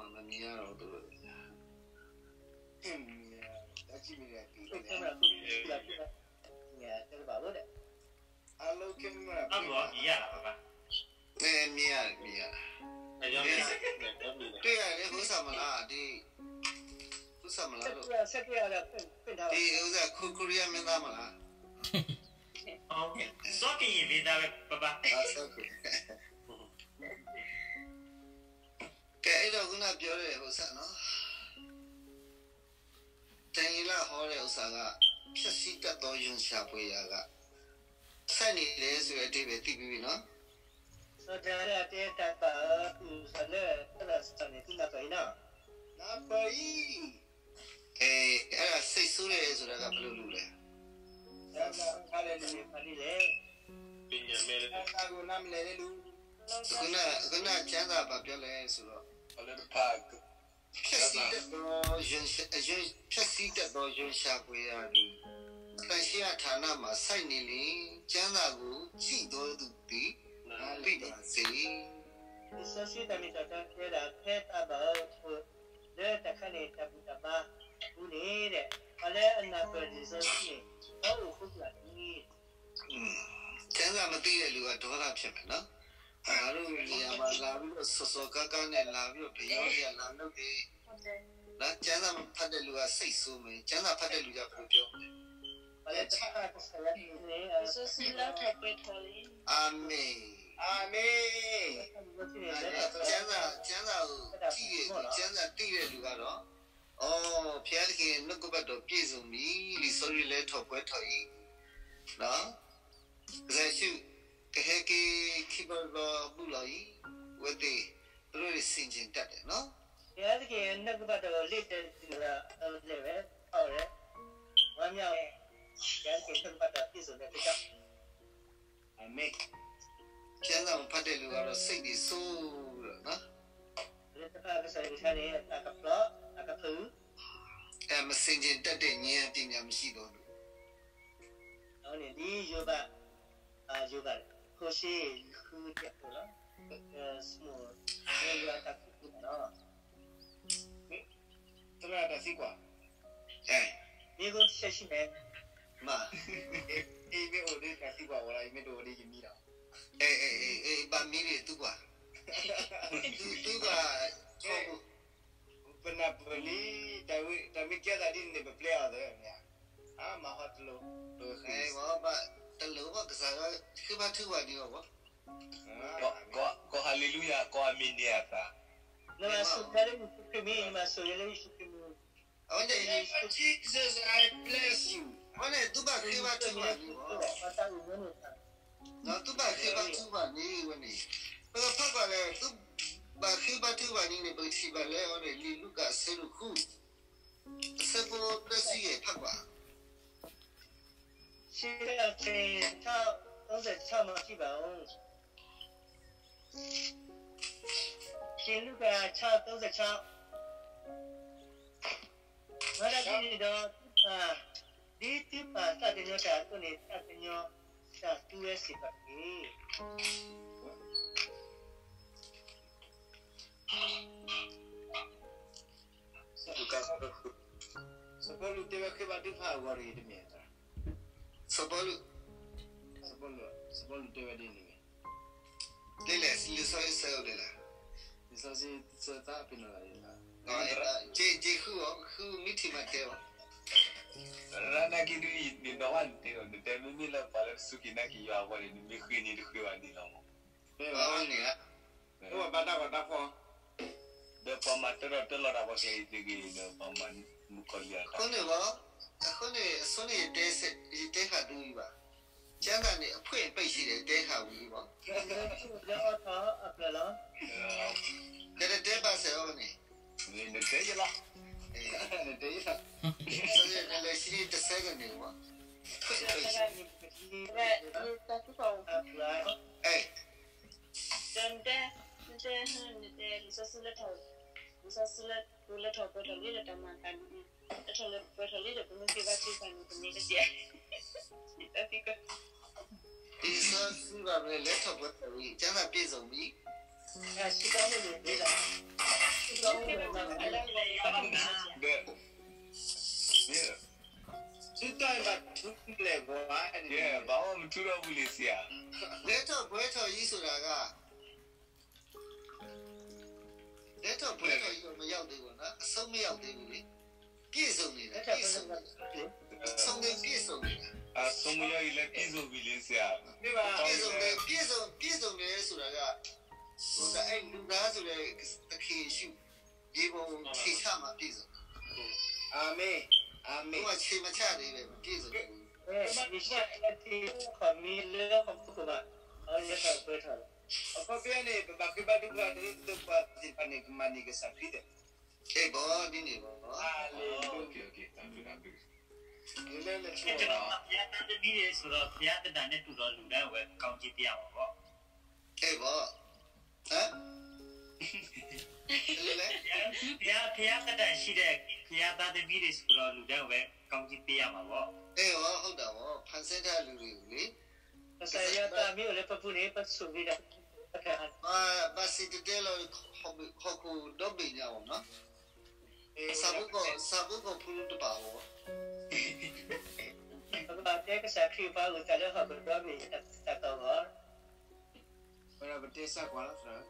မၤမနုၤယါဒီး တၢ်ကံၣ်မံၤန့ၣ် အပံၤ တဲတဘၣ်အိၣ်ဒီး မ့ၢ်ယါ မ့ၢ်ယါ, တၢ်ယၤန့ၣ် ဟိစၢ်မလါ, ဟိစၢ်မလါ, ဒ်ဟိစၢ်ခိခိရံယါမ့ၢ်သးမလါ, စီကယံာ်မ့ၢ်သးဝဲ, ကဲ အဲၣ်ဒိးဃုနၢ်ပၢၢ်ဒီးဟိစၢ်နီၤ တနံၤလၢဟီဒီးအိၣ်စးဂၤ, ဖျက်ဆီးတတ်သော ရွံရှာဖွေရာဂ, ဆန့်ကျင်တယ်ဆိုတဲ့အဓိပ္ပာယ်သိပ်ပြီးပြီနော်. စီၤဒၤဝံးတဲတၢ်ဘၣ်အီၤ သူၣ်စၢ်လၢတၢ်ဘၣ်စၢ်န့ၣ် သုနၢ်ပၢၢ်အံၤနီၤ. နၢ်ပၢၢ်အံၤ, အဲၣ်ဒိးစိတ်ဆိုးတယ်ဆိုတာကဘယ်လိုလုပ်လဲ. တၢ်ဘၣ်ဖးဒဲးလူၤန့ၣ်ဖးဒ်လဲၣ်. တၢ်ဘၣ်နမလဲၣ်န့ၣ်လူၤ, ကနၣ်ကျမ်းစာဘာပြောလဲဆိုတော့ ဖျက်ဆီးတတ်သော ရွံ ရွံ ဖျက်ဆီးတတ်သော ရွံရှာဖွေရာဂီၤ အသန့်ရှင်းအဌာနမှာ စိုက်နေလျှင် ကျမ်းစာကို ကြည့်သောသူသည် နာ်လီၤစေ. လံာ်စီဆှံတၢ်မ့ၢ်တၢ်တီတဲဒၣ် ဖဲတၢ်ဘၣ်အီၤအဃိ လၢတၢ်ခါန့ၣ် တၢ်ဘူၣ်တၢ်ဘါအပူၤန့ၣ်ဒီး ပှၤလၢအနၢ်ပၢၢ်လံာ်စီဆှံန့ၣ် အအိၣ်ဃိကွၢ်န့ၣ် ကျမ်းစာမသိတဲ့လူက ဒေါသဖြစ်မယ်နော်. ငါတို့နေရာမှာလာပြီးတော့ စော်စော်ကားကားနဲ့ လာပြီးတော့ ပယီၤတွေက လာလုပ်တယ်နော်. ကျမ်းစာမဖတ်တဲ့လူက စိတ်ဆိုးမယ်. ကျမ်းစာဖတ်တဲ့လူက ဘယ်လိုပြောမလဲ. လံာ်စီဆှံလၢထီၣ်ပှဲၤထီၣ်လံ. အာမင်. အာမင်. ကျမ်းစာ, ကျမ်းစာကိုကြည့်တဲ့လူ, ကျမ်းစာသိတဲ့လူကတော့ အိ ဘုရားသခင်နှုတ်ကပတ်တော်ပြည့်စုံပြီ, လံာ်စီဆှံလၢထီၣ်ပှဲၤထီၣ်အံၤ, ကစၢ်ယ့ၣ်ၡူး ကဟဲက့ၤခံဘျီတဘျီဘူးလီၤအံၤ, အဝဲသ့ၣ် သူတို့တွေ ဆင်ခြင်တတ်တယ်နော်. ဘုရားသခင်နှုတ်ကပတ်တော်ကို လေ့တတ်သူက လဲၤဝဲ, ထီၣ်ဝဲ, ဝမ်းမြောက်ဝဲ, ဘုရားသခင်နှုတ်ကပတ်တော်ပြည့်စုံတဲ့အတွက်ကြောင့် အာမင်. ကျမ်းစာမဖတ်တဲ့လူကတော့ စိတ်တွေဆိုးတယ်နော်. လၢတဖၣ်ကစၢ်ယွၤကထါန့ၣ် တၢ်ကဖျီ, တၢ်ကဖုး, အဲ, မဆင်ခြင်တတ်တဲ့ ဉာဏ်ပညာမရှိသောသူ. အဝဲန့ၣ် ဒ်ယိၤဘး, ယိၤဘး, ဖိၡ့ဃုတၢ်ဖိလီၤ. စမိၣ်, ယွၤတၢ်ကူၣ်သ့လီၤ. သရၣ်တၢ်သံကွၢ်, အဲ, မ့ၢ်အိၣ်တဆဲးဆံမဲာ်, မ့ၢ်, အံၤမ့ၢ်အိၣ်ဒီးတၢ်သံကွၢ်ဝဲလီၤ, အံၤမ့ၢ်တအိၣ်ဒီးယမံလီၤ. အဲ, အဲ, အဲ, အဲ, ဘၣ်မံဒီးသံကွၢ်, သံကွၢ်, ပနၢ်ပၢၢ်လံ, တၢ်မ့ၢ်ကဲသးဒ်န့ၣ် ပပျဲအီၤသၢ, မၤဟီတလိၤ, ဘၣ်တလိၤဘၣ်ကစၢ်ဒီး ဃ့ဘါထုကဖၣ်ဒံးအီၤဘၣ်. ကီၢ်ဟၤလ့လူယၤ, ကီၢ်အမ့ၢ်န့ၢ်အသး, နမၤဆိၣ်ဂ့ၤလၢယ့ၣ်ၡူးခရံာ်မံၤ, နမၤဆိၣ်ဂ့ၤလၢယ့ၣ်ၡူးခရံာ်မံၤ, အဝဲန့ၣ် Jesus, I bless you. အဝဲန့ၣ် သုဘၣ်ဃ့ဘါထုကဖၣ်ဒံးအီၤ, ပှၤတၢ်အိၣ်မူန့ၣ် သုဘၣ်ဃ့ဘါထုကဖၣ်န့ၣ်ဝဲန့ၣ်, ပကဖးကွၢ်လဲၣ်, သုဘၣ်ဃ့ဘါထုကဖၣ်န့ၣ်န့ၣ် ပကထံၣ်ဘၣ်လၢအဝဲန့ၣ် လံာ်လူၤကၣ်အဆၢဒိၣ်ဃု, အဆၢဖိသၢဆံယဲၢ် ဖးကွၢ်. ဆံးတၢ်သ့ၣ်ထီၣ် သုံးဆယ့်ခြောက်မှာ ကြည့်ပါဦး. ရှင်လူကာ ခြောက် သုံးဆယ့်ခြောက်. မၤတၢ်ဒ်န့ၣ်ဒီး သုပၢ်, ဒ်သုပၢ်သးကညီၤတၢ်အသိးန့ၣ် သးကညီၤတၢ်သုဝဲစ့ၢ်ကီးတက့ၢ်. စီၤပီလူးတဲဝဲဃ့ဘါထုကဖၣ်အဂီၢ်တဂ့ၤတမ့ၢ်ဧါ. စီၤပီလူး, စီၤပီလူးတဲဝဲဒ်န့ၣ်. ဒ်လဲၣ် လံာ်စီဆှံဆၢဒ်လဲၣ်. လံာ်စီဆှံဆၢသးပ့ၤနီၣ်လၢ်လၢ်. က့ၤဃုအီၤ, ဃုမ့ၢ်ထံၣ်မးတဲအီၤ. ရၢနၢ်က့ဒုး နနီၢ်ဝဲနတဲအီၤ, နတဲမ့မ့ၢ်လၢပှၤလၢတစူၢ်က့ၤနာ်က့ၤယွၤအဂီၢ်န့ၣ် နမ့ၢ်ဃ့န့ၣ်တဃ့ဘၣ်န့ၣ်လီၤ. မ့ၢ်ဘၣ်န့ၣ်ဧါ. ဒီးပှၤမၤတၢ်ဒီးတၢ်လီၤတၢ်ပှၤကဲအံၤတဂ့ၤဒီး ပှၤမၤမုၣ်ကီၤလံၢ်အတၢ် အဃိန့ၣ်, အဃိန့ၣ် အဆိန့ၣ် ယတဲဃာ်ဒ်အံၤဘၣ်. ကန့ၣ်န့ၣ် အဖွင့်ပိတ်ရှိတယ် တဲဃာ်ဝံၤဘၣ်. လၢအီထီၣ်အကျၢၤလီၤ. ကတဲဘၣ်စဲးအီၤန့ၣ်, နတဲယလီၤ, နတဲယလီၤ. နလဲၤဆံတဆဲကန့ၣ်ဘၣ်. အဲ နတဲ, နတဲ, နတဲ လံာ်စီဆှံလၢထီၣ်, လံာ်စီဆှံလၢထီၣ်ပှဲၤထီၣ်လံဒီးတၢ်မၤသးန့ၣ်, လၢထီၣ်လၢပှဲၤထီၣ်လံဒီး ပမ့ၢ်ဃ့ဘါထုကဖၣ်န့ၣ် ပန့ၢ်တစဲး, လံာ်စီဆှံဘၣ်မနုၤလဲၤထီၣ်ပှဲၤထီၣ်လံ, ကျမ်းစာပြည့်စုံပြီ. သုတၢ်ဘၣ်ထူလဲၣ်ဘၣ်, ဘၣ်မထူထီၣ်ပူၤလံစ့ၢ်ဧါ. လဲၤထီၣ်ပှဲၤထီၣ်ယံၤဆိုတာက, လဲၤထီၣ်ပှဲၤထီၣ်ယံၤ မရောက်သေးဘူးနော်, အဆုံးမရောက်သေးဘူးလေ. ပြည့်စုံနေတာ, ပြည့်စုံနေတာ, အဆုံးသ့ပြည့်စုံနေတာ. အဆုံးမရောက်ရင်လည်း ပြည့်စုံပြီလေဆရာ. ပြည့်စုံတယ်, ပြည့်စုံ, ပြည့်စုံတယ်ဆိုတာက, ဟိုဒါ, အဲလူသားဆိုတဲ့ သခင်ယေရှု မြေပုံခြေချမှပြည့်စုံတယ်. အာမင်, အာမင်. ဟိုကခြေမချသေးပဲ မပြည့်စုံသေးဘူး. ယေရှုအသခင်ခီမီလၢ အခီပညီ, အခီပညီန့ၣ် ပဘၣ်ဃ့ဘါထုကဖၣ် ဒ်သိးပှၤသ့ၣ်တဖၣ်န့ၣ် ကမၤန့ၢ်ကစၢ်ခရံာ်ဒီး, အဲၣ်ဘၣ်ဒ်န့ၣ်ဘၣ်. ဘုရားသားသမီးတွေဆိုတော့ ဘုရားသခင်နဲ့တူတော်လူဒါဝဲ ကောင်းချီးပေးရမှာပေါ့. အဲၣ်ဘၣ်. ဘုရား, ဘုရားသခင်ရှိတဲ့ ဘုရားသားသမီးတွေဆိုတော့ လူဒါဝဲ ကောင်းချီးပေးရမှာပေါ့. အဲၣ်ဘၣ်, ဟုတ်တာပေါ့, ဖန်ဆင်းထားလူတွေကိုလေ. ကစၢ်ယွၤအသးမ့ၢ်အိၣ်လၢပပူၤန့ၣ် ပဆိၣ်ဂ့ၤဒီး, ဘၣ်စံၣ်တဲၤတဲလီၤ ဟီၣ်ခိၣ်ဒီဘ့ၣ်ညါအီၤနီၤ. ဆၣ်ဖိကီၢ်ဖိတပာ်အီၤဘၣ်. ပကဘၣ်တဲကစၢ်ခရံာ်ပှၤအိၣ်သးလၢဟီၣ်ခိၣ်ဒီဘ့ၣ်ညါတၢ်တီၢ်အဂီၢ်. ဝဲဒၣ်ပတဲစၢ်ကွၢ်လီၤသရၣ်.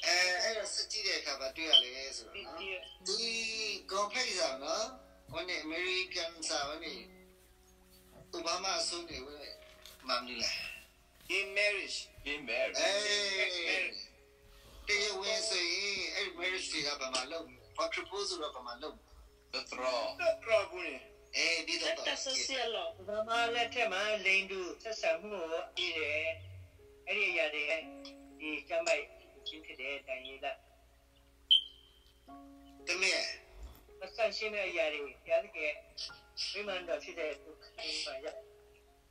အဲၣ်ဒိးစ့ၢ်ကီးအခါ ဘာတွေ့ရလဲဆိုတော့, ဒီကီၢ်ဖဲကစၢ်နီၤ, ဝဲန့ၣ် အမေရိကန်စာ ဝဲန့ၣ် အိၣ်ဘၣ်မးအစိန့ၣ် ဝဲမၤမနုၤလဲၣ်. Gay marriage, gay marriage, တရားဝင်ဆိုရင် အဲ့ဒီ marriage တွေက ဘယ်မှာလုပ်မလဲ, ပှၤခရံာ်ဖိဆိုတော့ ဘယ်မှာလုပ်မလဲ. သရီ, သရီပူၤန့ၣ်, အဲ, ဒီသရီ, ပှၤမၤလၢထဲမှာ လိင်တူ ဆက်ဆံမှုကို အရေးတယ်, အဲ့ဒီအရာတွေ ဒီကျမ်းပိုဒ်ခြင်းဖြစ်တယ်, ဒံယေလ တမ့ၢ်, မသန့်ရှင်းတဲ့အရာတွေ ဘုရားသခင် မိမ့ၢ်တော်ဖြစ်တဲ့ သူ့ခရစ်မှာရောက်,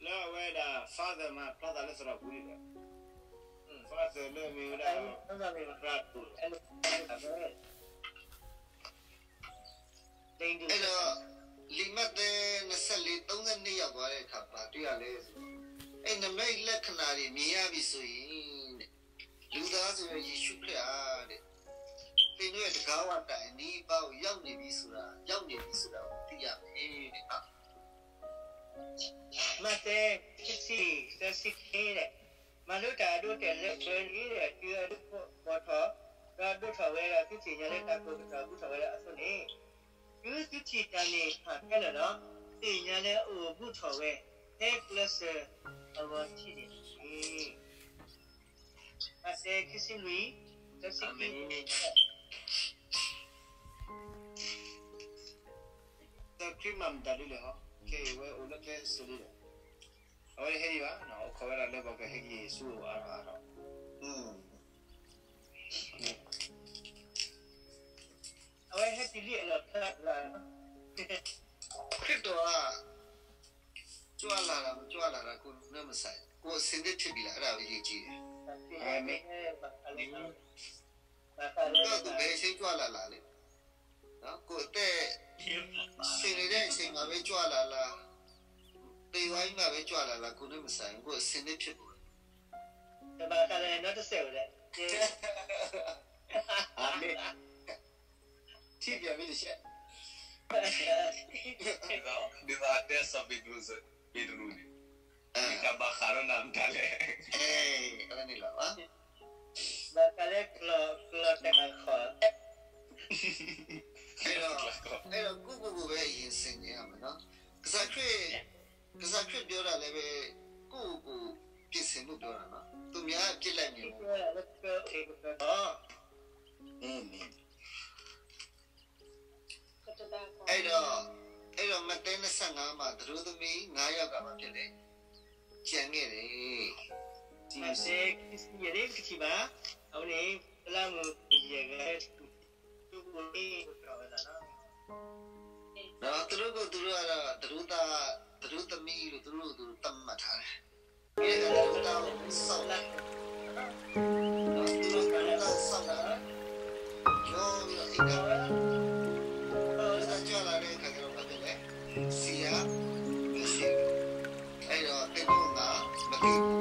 လၢအဝဲဒၣ် father မၤဖျီသးလၢသရီပူၤန့ၣ်ဒီး, father လၢအမ့ၢ်ဝဲဒၣ် သရီပူၤ, အဲၣ်ဒိး, လံာ်မးသဲ နှစ်ဆယ့်လေး သုံးဆယ့်နှစ် ရောက်သွားတဲ့အခါ ဘာတွေ့ရလဲဆိုတော့, အဲ့နမိတ်လက္ခဏာတွေ မြင်ရပြီဆိုရင်, လူသားဆိုတဲ့ယေရှုခရစ်ဟာတဲ့, သင်တို့ရဲ့တံခါးဝတိုင်အနီးအပါးကိုရောက်နေပြီဆိုတာ, ရောက်နေပြီဆိုတာကိုသိရမယ်တဲ့နော်. မးသဲ နှစ်ဆယ့်လေး သၢဆံနှစ်, မၤလိတၢ်အဒိအတဲာ်လၢပှဲၤလံဒီး တုၤအဒိၣ်ထီၣ်, ဒီးဒိၣ်ထီၣ်ဝဲဒီး သုသ့ၣ်ညါလၢတၢ်ကိးကတီၢ်ဘူးထီၣ်ဝဲဒၣ်အသိးန့ၣ်, တုၤသုထံၣ်တၢ်န့ၣ်ဖးခဲလၢာ်ဒီး, သ့ၣ်ညါလၢအအိၣ်ဘူးထီၣ်ဝဲ ဖဲကျဲးစၢးအဂီၢ်ထံးန့ၣ်တက့ၢ်. မးသဲ နှစ်ဆယ့်လေး သၢဆံနှစ်. တၢ်ခရံာ်မၤမတၤဒ်လဲၣ်ဟီ ခဲအံၤဝဲအိၣ်လၢကျဲစိၤလံဒီး, အဝဲတဟဲဒံးဘၣ်, အိၣ်ခိးဝဲဒၣ်လၢပှၤကဟဲက့ၤဆူအအိၣ်အါထီၣ်အါထီၣ်, အဝဲဟဲတုၤလံအလီၢ်ဖျါဖျါ, ခရံာ်ဖိဧၢ, ကြွလာတာ မကြွလာတာ ကိုယ်နဲ့မဆိုင်, ကိုယ်အဆင်သင့်ဖြစ်ပြီလား, အဲ့ဒါပဲအရေးကြီးတယ်. အာမင်. ဘယ်အချိန်ကြွလာလဲ, ကိုယ့်အသက်ရှင်နေတဲ့အချိန်မှာပဲ ကြွလာလား, သေသွားပြီးမှပဲ ကြွလာလား, ကိုယ်နဲ့မဆိုင်ဘူး, ကိုယ့်အဆင်သင့်ဖြစ်ဖို့. တဘၣ်ခါလဲၣ်, နောက်တစ်ဆင့်ပဲ. အာမင်. ထံၣ်ပြန်ပြီတချက်. ဒ်သိးတဲစီၤပ့းတရူး, ပ့းတရူးန့ၣ်, တဘၣ်ဃးဒီးနၤမတၤလဲၣ်. အဲ, အဝဲန့ၣ်လီၤ. ဘၣ်ဃးလၢကျီၢ်တၢ်ဃီ, အဲ, အဲၣ်ဒိး, အဲၣ်ဒိး ကိုယ့်ကိုယ်ကိုပဲ အရင်ဆင်ခြင်ရမယ်နော်. ကစၢ်ခရစ်, ကစၢ်ခရစ်ပြောတာလည်းပဲ ကိုယ့်ကိုယ်ကို ပြင်ဆင်ဖို့ပြောတာနော်. သူများအပြစ်လိုက်နေတယ်. အာမင်. အဲ့တော့, အဲ့တော့ မဿဲ နှစ်ဆယ့်ငါးမှာ သတို့သမီး ငါးယောက်က ဘာဖြစ်လဲ? ကျန်ခဲ့တယ်. မဿဲ နှစ်ဆယ့်ငါး, အဝဲန့ၣ် ပလၢမုၢ်ယဲၢ်ဂၤ ဒီးသူတို့ကိုယ်သူတို့ကတော့ သတို့သား, သတို့သမီးလို့ သူတို့ကိုယ်သူတို့ သတ်မှတ်ထားတယ်. ဒီးသူတို့က သတို့သားကို စောင့်တာ, ရောပြီးတော့ အိပ်တာ, သတို့သား ကြွလာတဲ့အခါကျတော့ ဘာဖြစ်လဲ? ဆီက မရှိဘူး. အဲ့တော့ သင်တို့က မသိဘူး.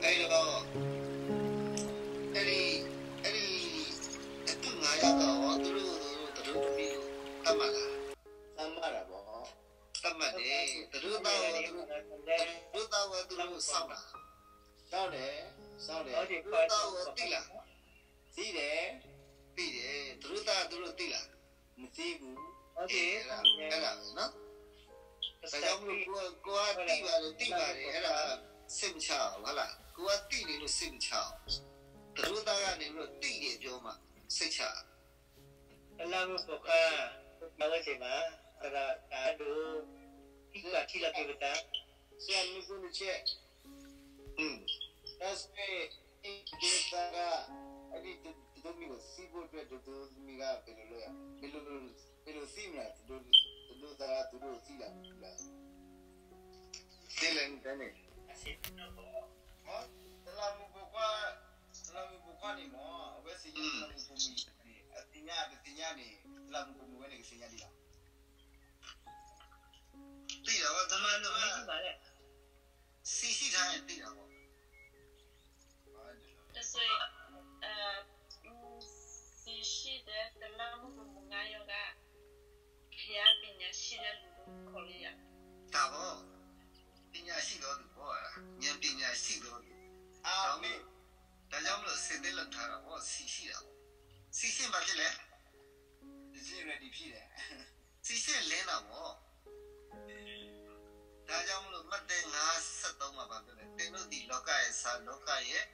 အဲ့တော့, အဲ့ဒီ, အဲ့ဒီ အသုတ်ငါးယောက်ကရော သူတို့ကို သတို့သမီးလို့ သတ်မှတ်လား? သတ်မှတ်တာပေါ့. သတ်မှတ်တယ်. သတို့သားကို သတို့, သတို့သားကို သူတို့ စောင့်တာ. စောင့်တယ်, စောင့်တယ်. သတို့သားကို သိလား? သိတယ်. သိတယ်. သတို့သား သူတို့သိလား? မသိဘူး. အဲ, အဲ့ဒါ, အဲ့ဒါပဲနော်. ဒါကြောင့်မလို့ ကိုယ်က, ကိုယ်ကသိပါတယ်, သိပါတယ်, အဲ့ဒါ စိတ်မချအောင်, ဟုတ်လား? ကိုယ်ကသိနေလို့ စိတ်မချအောင်. သတို့သားကနေပြီးတော့ သိတယ်ပြောမှ စိတ်ချ. အလၢမုၢ်ပိာ်ခွါ အဝဲသ့ၣ်ဘၣ်, သရၣ်တၢ်ဒိၣ်, ထံၣ်ဘၣ်ထံလီၤက့ၤပတၢ်, ဆရာ မေးခွန်းတစ်ချက်. อืม. ဒါဆိုရင် သတို့သားက အဲ့ဒီသတို့သမီးကို သိဖို့အတွက် သတို့သမီးက ဘယ်လိုလုပ်ရမလဲ? ဘယ်လို, ဘယ်လိုသိမလဲ? သတို့, သတို့သားက သူတို့ကို သိလား မသိလား? သိလဲ နတဲန့ၣ်. ဟော, သရၣ်မုၣ်ပိာ်ခွါ, သရၣ်မုၣ်ပိာ်ခွါန့ၣ်မ့ၢ် အဝဲသ့ၣ်ညါ သရၣ်မုၣ်ပိာ်မုၣ်န့ၣ် အသ့ၣ်ညါ, တသ့ၣ်ညါန့ၣ် သရၣ်မုၣ်ပိာ်မုၣ်ဝဲန့ၣ် ကသ့ၣ်ညါဒ်လဲၣ်. သိတာပေါ့, သရၣ်မုၣ်ပိာ်မုၣ်က သိရှိထားရင်သိတာပေါ့. တစိၢ်, အ, သိရှိတဲ့ သရၣ်မုၣ်ပိာ်မုၣ်ငါးယောက်က ဘုရားပညာရှိတဲ့လူလို့ ခေါ်လို့ရတယ်. ဒါပေါ့, ပညာရှိသောသူပေါ့, ဉာဏ်ပညာရှိသောသူ. အာမင်. ဒါကြောင့်မလို့ အဆင်သင့်လုပ်ထားတာပေါ့, သိရှိတာပေါ့. သိရှိရင်ဘာဖြစ်လဲ? သိရှိရင် ready ဖြစ်တယ်. သိရှိရင် လင်းတာပေါ့. ဒါကြောင့်မလို့ မဿဲ ငါးဆယ့်သုံးမှာ ဘာပြောလဲ? သင်တို့သည် လောကရဲ့အဆာ, လောကရဲ့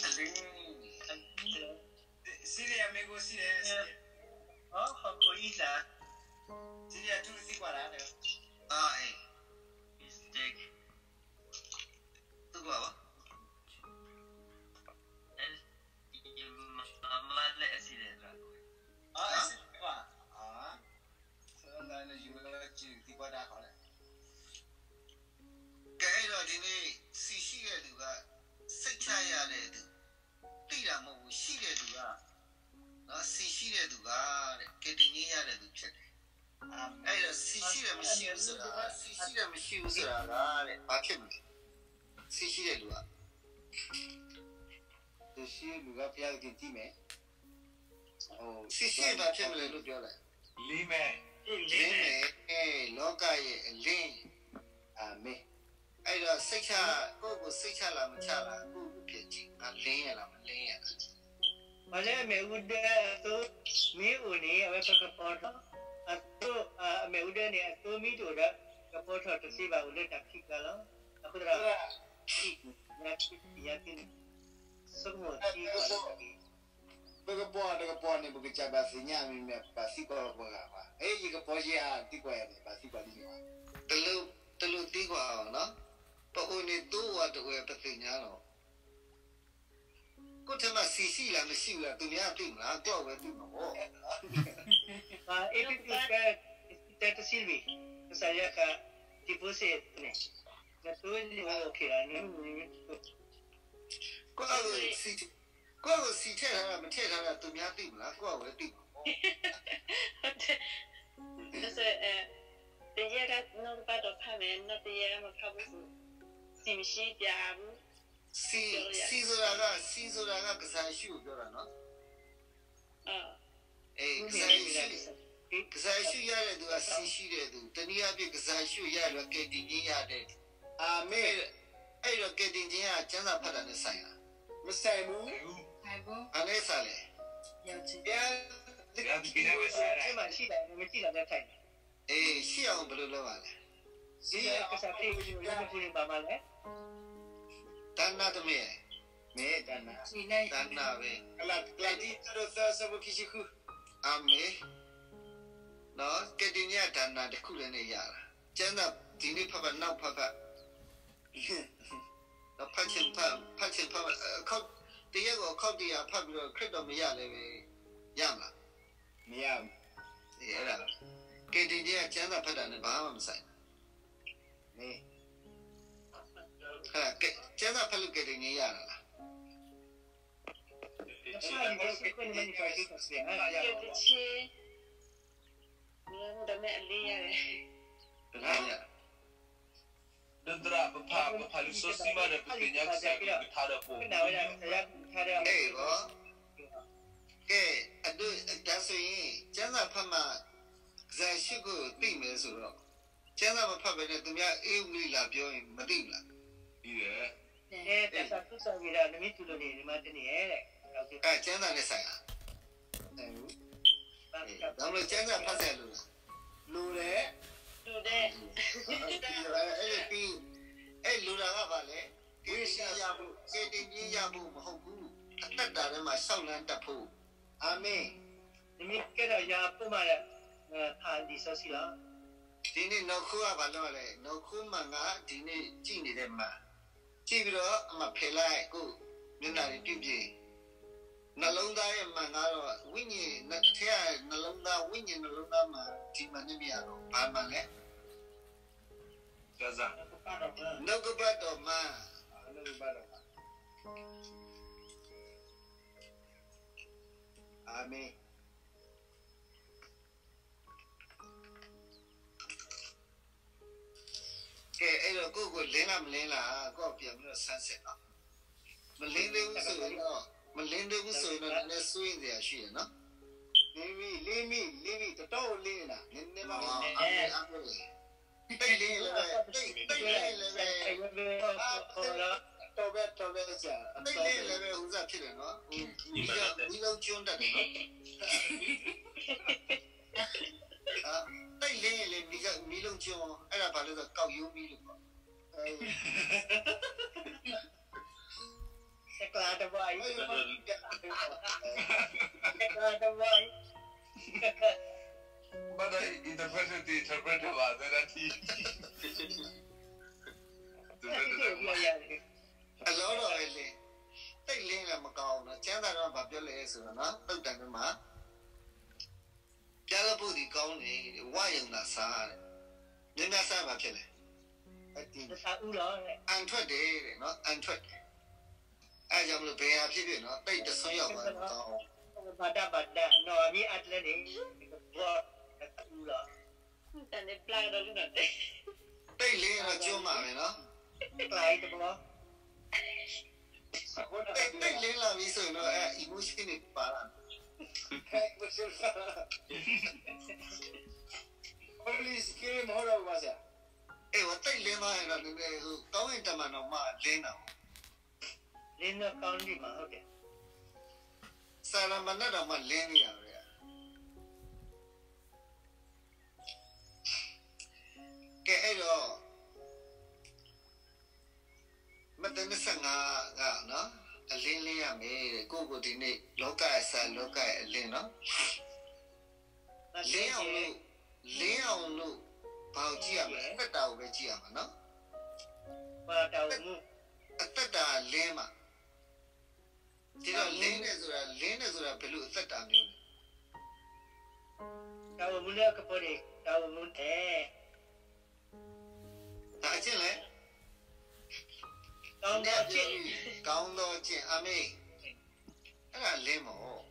အလင်း. စီးရီးယား မင်းကို စီးရီးယား. ဟော, ဟော, ကိုကြီးလား. စီးရီးယား သူသိကွာလား. အာ, အေး. Mistake. သူကွာပါ. မမလည်း accident လား. အာ, accident ကွာ. အာ, ဆန္ဒနဲ့ ယူဝဲ ကြည့် သိကွာတာ ဟောလဲ. ကဲ, အဲ့တော့ ဒီနေ့ သိရှိတဲ့သူက စိတ်ချရတဲ့သူ, သိတာမဟုတ်ဘူး, ရှိတဲ့သူက, နော်, သိရှိတဲ့သူကတဲ့, ကယ်တင်ခြင်းရတဲ့သူဖြစ်တယ်. အာမင်. အဲ့တော့ သိရှိတယ်မရှိဘူးဆိုတာ, သိရှိတယ်မရှိဘူးဆိုတာကတဲ့, ဘာဖြစ်မလဲ? သိရှိတဲ့လူက, သိရှိတဲ့လူက ဘုရားသခင်သိမယ်. သိရှိရင် ဘာဖြစ်မလဲလို့ပြောလဲ? လင်းမယ်. လင်းမယ်, လောကရဲ့အလင်း. အာမင်. အဲ့တော့ စိတ်ချ, ကိုယ့်ကိုယ်စိတ်ချလားမချလား, ကိုယ့်ကိုယ်ပြန်ကြည့်, ငါလင်းရလားမလင်းရလား. ပှၤလၢအမဲာ်အူဒၢအသိ မ့ၢ်အိၣ်န့ၣ် အဝဲပကပီၤထီၣ်, အသိ, အမဲာ်အူဒၢန့ၣ် အသိမ့ၢ်တအိၣ်ဒီး ကပီၤထီၣ်တသ့ဘၣ်, အိၣ်လၢတၢ်ခံးကျါလီၤ. အဃိသတး ယၤထံၣ်န့ၣ် ဆိကမိၣ်သံကွၢ်လၢ ပကပီၤတကပီၤန့ၣ် ပကစၢ်ဘၣ်သ့ၣ်ညါမ့ၢ်မ့ၢ် ပဘၣ်သံကွၢ်ပှၤဂၤဘၣ်. အဲၣ်ယကပီၤယဲၢ်ဧါ သံကွၢ်ယၤန့ၣ် ဘၣ်သံကွၢ်လံမ့ၢ် တလိၣ်သံကွၢ်အီၤနီၤ. ပအိၣ်န့ၣ်သိဝဲတဝဲပသ့ၣ်ညါလီၤ. ကိးထဲမှာ ဆံးဆံးလၢ မရှိဘူးလား သူများသိမလား ကွၢ်ဝဲသိမှာပေါ့. အဲတတတဲတစံလွံၢ် ကစၢ်ယွၤဃာ် deposit န့ၣ် နသိန့ၣ် OK လီၤ. ကွၢ် ကွၢ်ဆံးထဲ့ထားတာ မထဲ့ထားတာ သူများသိမလား ကွၢ်ဝဲသိမှာပေါ့. တယဲၢ်တၢ်နီၢ်ကပၢ်ဒီးဖးမဲာ် နီၢ်တယဲၢ်တၢ်မၤဖးဘူးစူၤ ဆံးမရှိပျးဘူး. ဆံး ဆံးဆိုတာက ဆံးဆိုတာက ကစၢ်ယ့ၣ်ၡူးကိုပြောတာနော်. အဲ ကစၢ်ယ့ၣ်ၡူး ကစၢ်ယ့ၣ်ၡူးရတဲ့သူက ဆံးရှိတဲ့သူ တနည်းအားဖြင့် ကစၢ်ယ့ၣ်ၡူးရတဲ့သူ အာမင် အဲ့တော့ ကယ်တင်ခြင်းက ကျမ်းစာဖတ်တာနဲ့ဆိုင်လား. မဆိုင်ဘူး. ဘာနဲ့ဆိုင်လဲ. ဘုရားသခင်ရဲ့ဝတ်စားတာ ထဲမှာရှိတာနဲ့မရှိတာနဲ့ဆိုင်တယ်. အေး ရှိအောင်ဘယ်လိုလုပ်ရလဲ. ရှိအောင် ကစၢ်ခရစ်ကို လက်မထူရင် ဘာမှလဲ. ဒါနတမ့ၢ် မ့ၢ်ဒါန ဒါနပဲ. ကလၤတံ အဆၢဒိၣ်သၢ အဆၢဖိခံဆံဃု. အာမင်. နော် ကယ်တင်ခြင်းက ဒါနတစ်ခုတည်းနဲ့ရတာ. ကျမ်းစာ ဒီနေ့ဖတ်ဖတ် နောက်ဖတ်ဖတ် ဖတ်ချင်ဖတ် ဖတ်ချင်ဖတ် အခေါက် တစ်ရက်ကို အခေါက်တစ်ရာဖတ်ပြီးတော့ ခရစ်တော်မရလည်းပဲ ရမလား. မရဘူး. အဲဒါ ကယ်တင်ခြင်းက ကျမ်းစာဖတ်တာနဲ့ ဘာမှမဆိုင်ဘူး. မင်း အဲဒါ ကဲ ကျမ်းစာဖတ်လို့ ကယ်တင်ခြင်းရတာလား. တဖတ်ရင် ဘယ်လိုဖြစ်နေလဲ မသိဘူး။ ကယ်တင်ခြင်း ဒါပေမဲ့ အလင်းရတယ်. အလင်းရ ဒုးသရၣ် ပဖး ပဖးလံာ်စီဆှံမးဒီး ပသ့ၣ်ညါကစၢ်ကလုၢ်ကထါဒီး ပအိၣ်မူန့ၣ်လီၤ. ကဲ အဒိ ဒါဆိုရင် ကျမ်းစာဖတ်မှ ကစၢ်ယ့ၣ်ၡူးခရစ်ကို သိမယ်ဆိုတော့ ကျမ်းစာမဖတ်ဘဲနဲ့ သူများဧဝံဂေလိလာပြောရင် မသိဘူးလား. သိတယ်. အဲ တၢ်သးခုကစီၣ်ဂ့ၤဒီး နမ့ၢ်တူၢ်လိာ်န့ၣ် နမၤတန့ၢ်ဧါ. အဲ ကျမ်းစာနဲ့ဆိုင်လား. ဘာလို့ကျမ်းစာဖတ်စရာလိုလဲ. လိုတယ်. လိုတယ်. အဲ့လိုပြီး အဲ့လိုတာကဘာလဲ. ကယ်တင်ခြင်းရဖို့ ကယ်တင်ခြင်းရဖို့မဟုတ်ဘူး. အသက်တာထဲမှာ လျှောက်လှမ်းတတ်ဖို့. အာမင်. နမ့ၢ်ကဲထီၣ်ယွၤအဖိမးဒီး ဖးလံာ်စီဆှံလီၤ. ဒီနေ့ နောက်ဆုံးက ဘာလုပ်ရလဲ. နောက်ဆုံးမှန်က ဒီနေ့ ကြည့်နေတဲ့မှန်. ကြည့်ပြီးတော့ အမှန်ဖယ်လိုက်ကို မျက်နှာတွေပြုပြင်. နှလုံးသားရဲ့မှန်ကတော့ ဝိညာဉ်ထဲက နှလုံးသား ဝိညာဉ်နှလုံးသားမှန် ဒီမှန်နဲ့မရတော့ ဘာမှန်လဲ. နှုတ်ကပတ်တော်မှန်. အာမင်. ကဲ အဲ့တော့ ကိုယ့်ကိုယ်လင်းလားမလင်းလား ကိုယ့်အပြန်ပြီးတော့ ဆန်းစစ်နော်. မလင်းသေးဘူးဆိုရင်တော့ မလင်းသေးဘူးဆိုရင်တော့ နည်းနည်းစိုးရိမ်စရာရှိတယ်နော်. လင်းပြီ လင်းပြီ လင်းပြီ တတော့လင်းနေတာ နည်းနည်းပါးပါး အားပေး အားပေး တိတ်လင်းလည်းပဲ တိတ် တိတ်လင်းလည်းပဲ အာ တိတ် အတော်ပဲ အတော်ပဲ ဆရာ တိတ်လင်းလည်းပဲ ဥစ္စာဖြစ်တယ်နော်. မီးလုံး မီးလုံးကျွန်းတတ်တယ်နော်. အာ တိတ်လင်းရင်လည်း မီးလုံး မီးလုံးကျွန်း အဲ့ဒါဘာလို့လဲဆိုတော့ ကောက်ရိုးမီးလို့ပေါ့. စကျါတဘွားအံၤ စကျါတဘွားအံၤ ဘၣ်ဒီး interpret တ interpret ဘၣ် သရၣ်ထံ အလောတော်ပဲလင်း တိတ်လင်းလည်းမကောင်းဘူးနော်. ကျမ်းစာထဲမှာဘာပြောလဲဆိုတော့နော် သုတ်တံထဲမှာ ပျားလပို့သည်ကောင်းလေ ဝါရုံသာစားတဲ့ များများစားဘာဖြစ်လဲ. အန်ထွက်တယ်တဲ့နော် အန်ထွက်တယ်. အဲဒါကြောင့်မလို့ ဘယ်ဟာဖြစ်ဖြစ်နော် တိတ်တဆုံးရောက်သွားရင်မကောင်းဘူး. ဘာဒတ်ဘာဒတ်နော် အမီးအတ်လဲနေ ဘောတကူတော့ တန်နေပျားတော့လို့နော် တိတ်လင်းတော့ကျိုးမှာပဲနော်. ကျိးတဘော တိတ် တိတ်လင်းလာပြီဆိုရင်တော့ အဲ emotion တွေပါလာတယ်. Holy Spirit မဟုတ်တော့ဘူးပါဆရာ. အဲ ဟို တိတ်လင်းသွားရင်တော့ နည်းနည်း ဟို ကောင်းကင်တမန်တော်မှလင်းတာပေါ့. လင်းတော့ကောင်းကင်မှာ ဟုတ်တယ်. စာရမဏေတောင်မှလင်းနေတာပဲ. ကဲ အဲ့တော့ မသဲနစငါဂၤနီၤ, အလင်းလင်းရမယ်, ကိုယ့်ကိုယ်ဒီနေ့ လောကရဲ့အစ လောကရဲ့အလင်းနော်. လင်းအောင်လို့, လင်းအောင်လို့ ဘာကိုကြည့်ရမလဲ? အသက်တာကိုပဲကြည့်ရမှာနော်. အသက်တာလင်းမှာ. ဒီတော့ လင်းတယ်ဆိုတာ, လင်းတယ်ဆိုတာ ဘယ်လိုအသက်တာမျိုးလဲ? တာဝန်မှုနဲ့ကပေါ်တယ်, တာဝန်မှုနဲ့. ဒါအကျင့်လဲ? ကောင်းသောအကျင့်, ကောင်းသောအကျင့်, အာမင်. အဲ့ဒါလင်းမဟုတ်.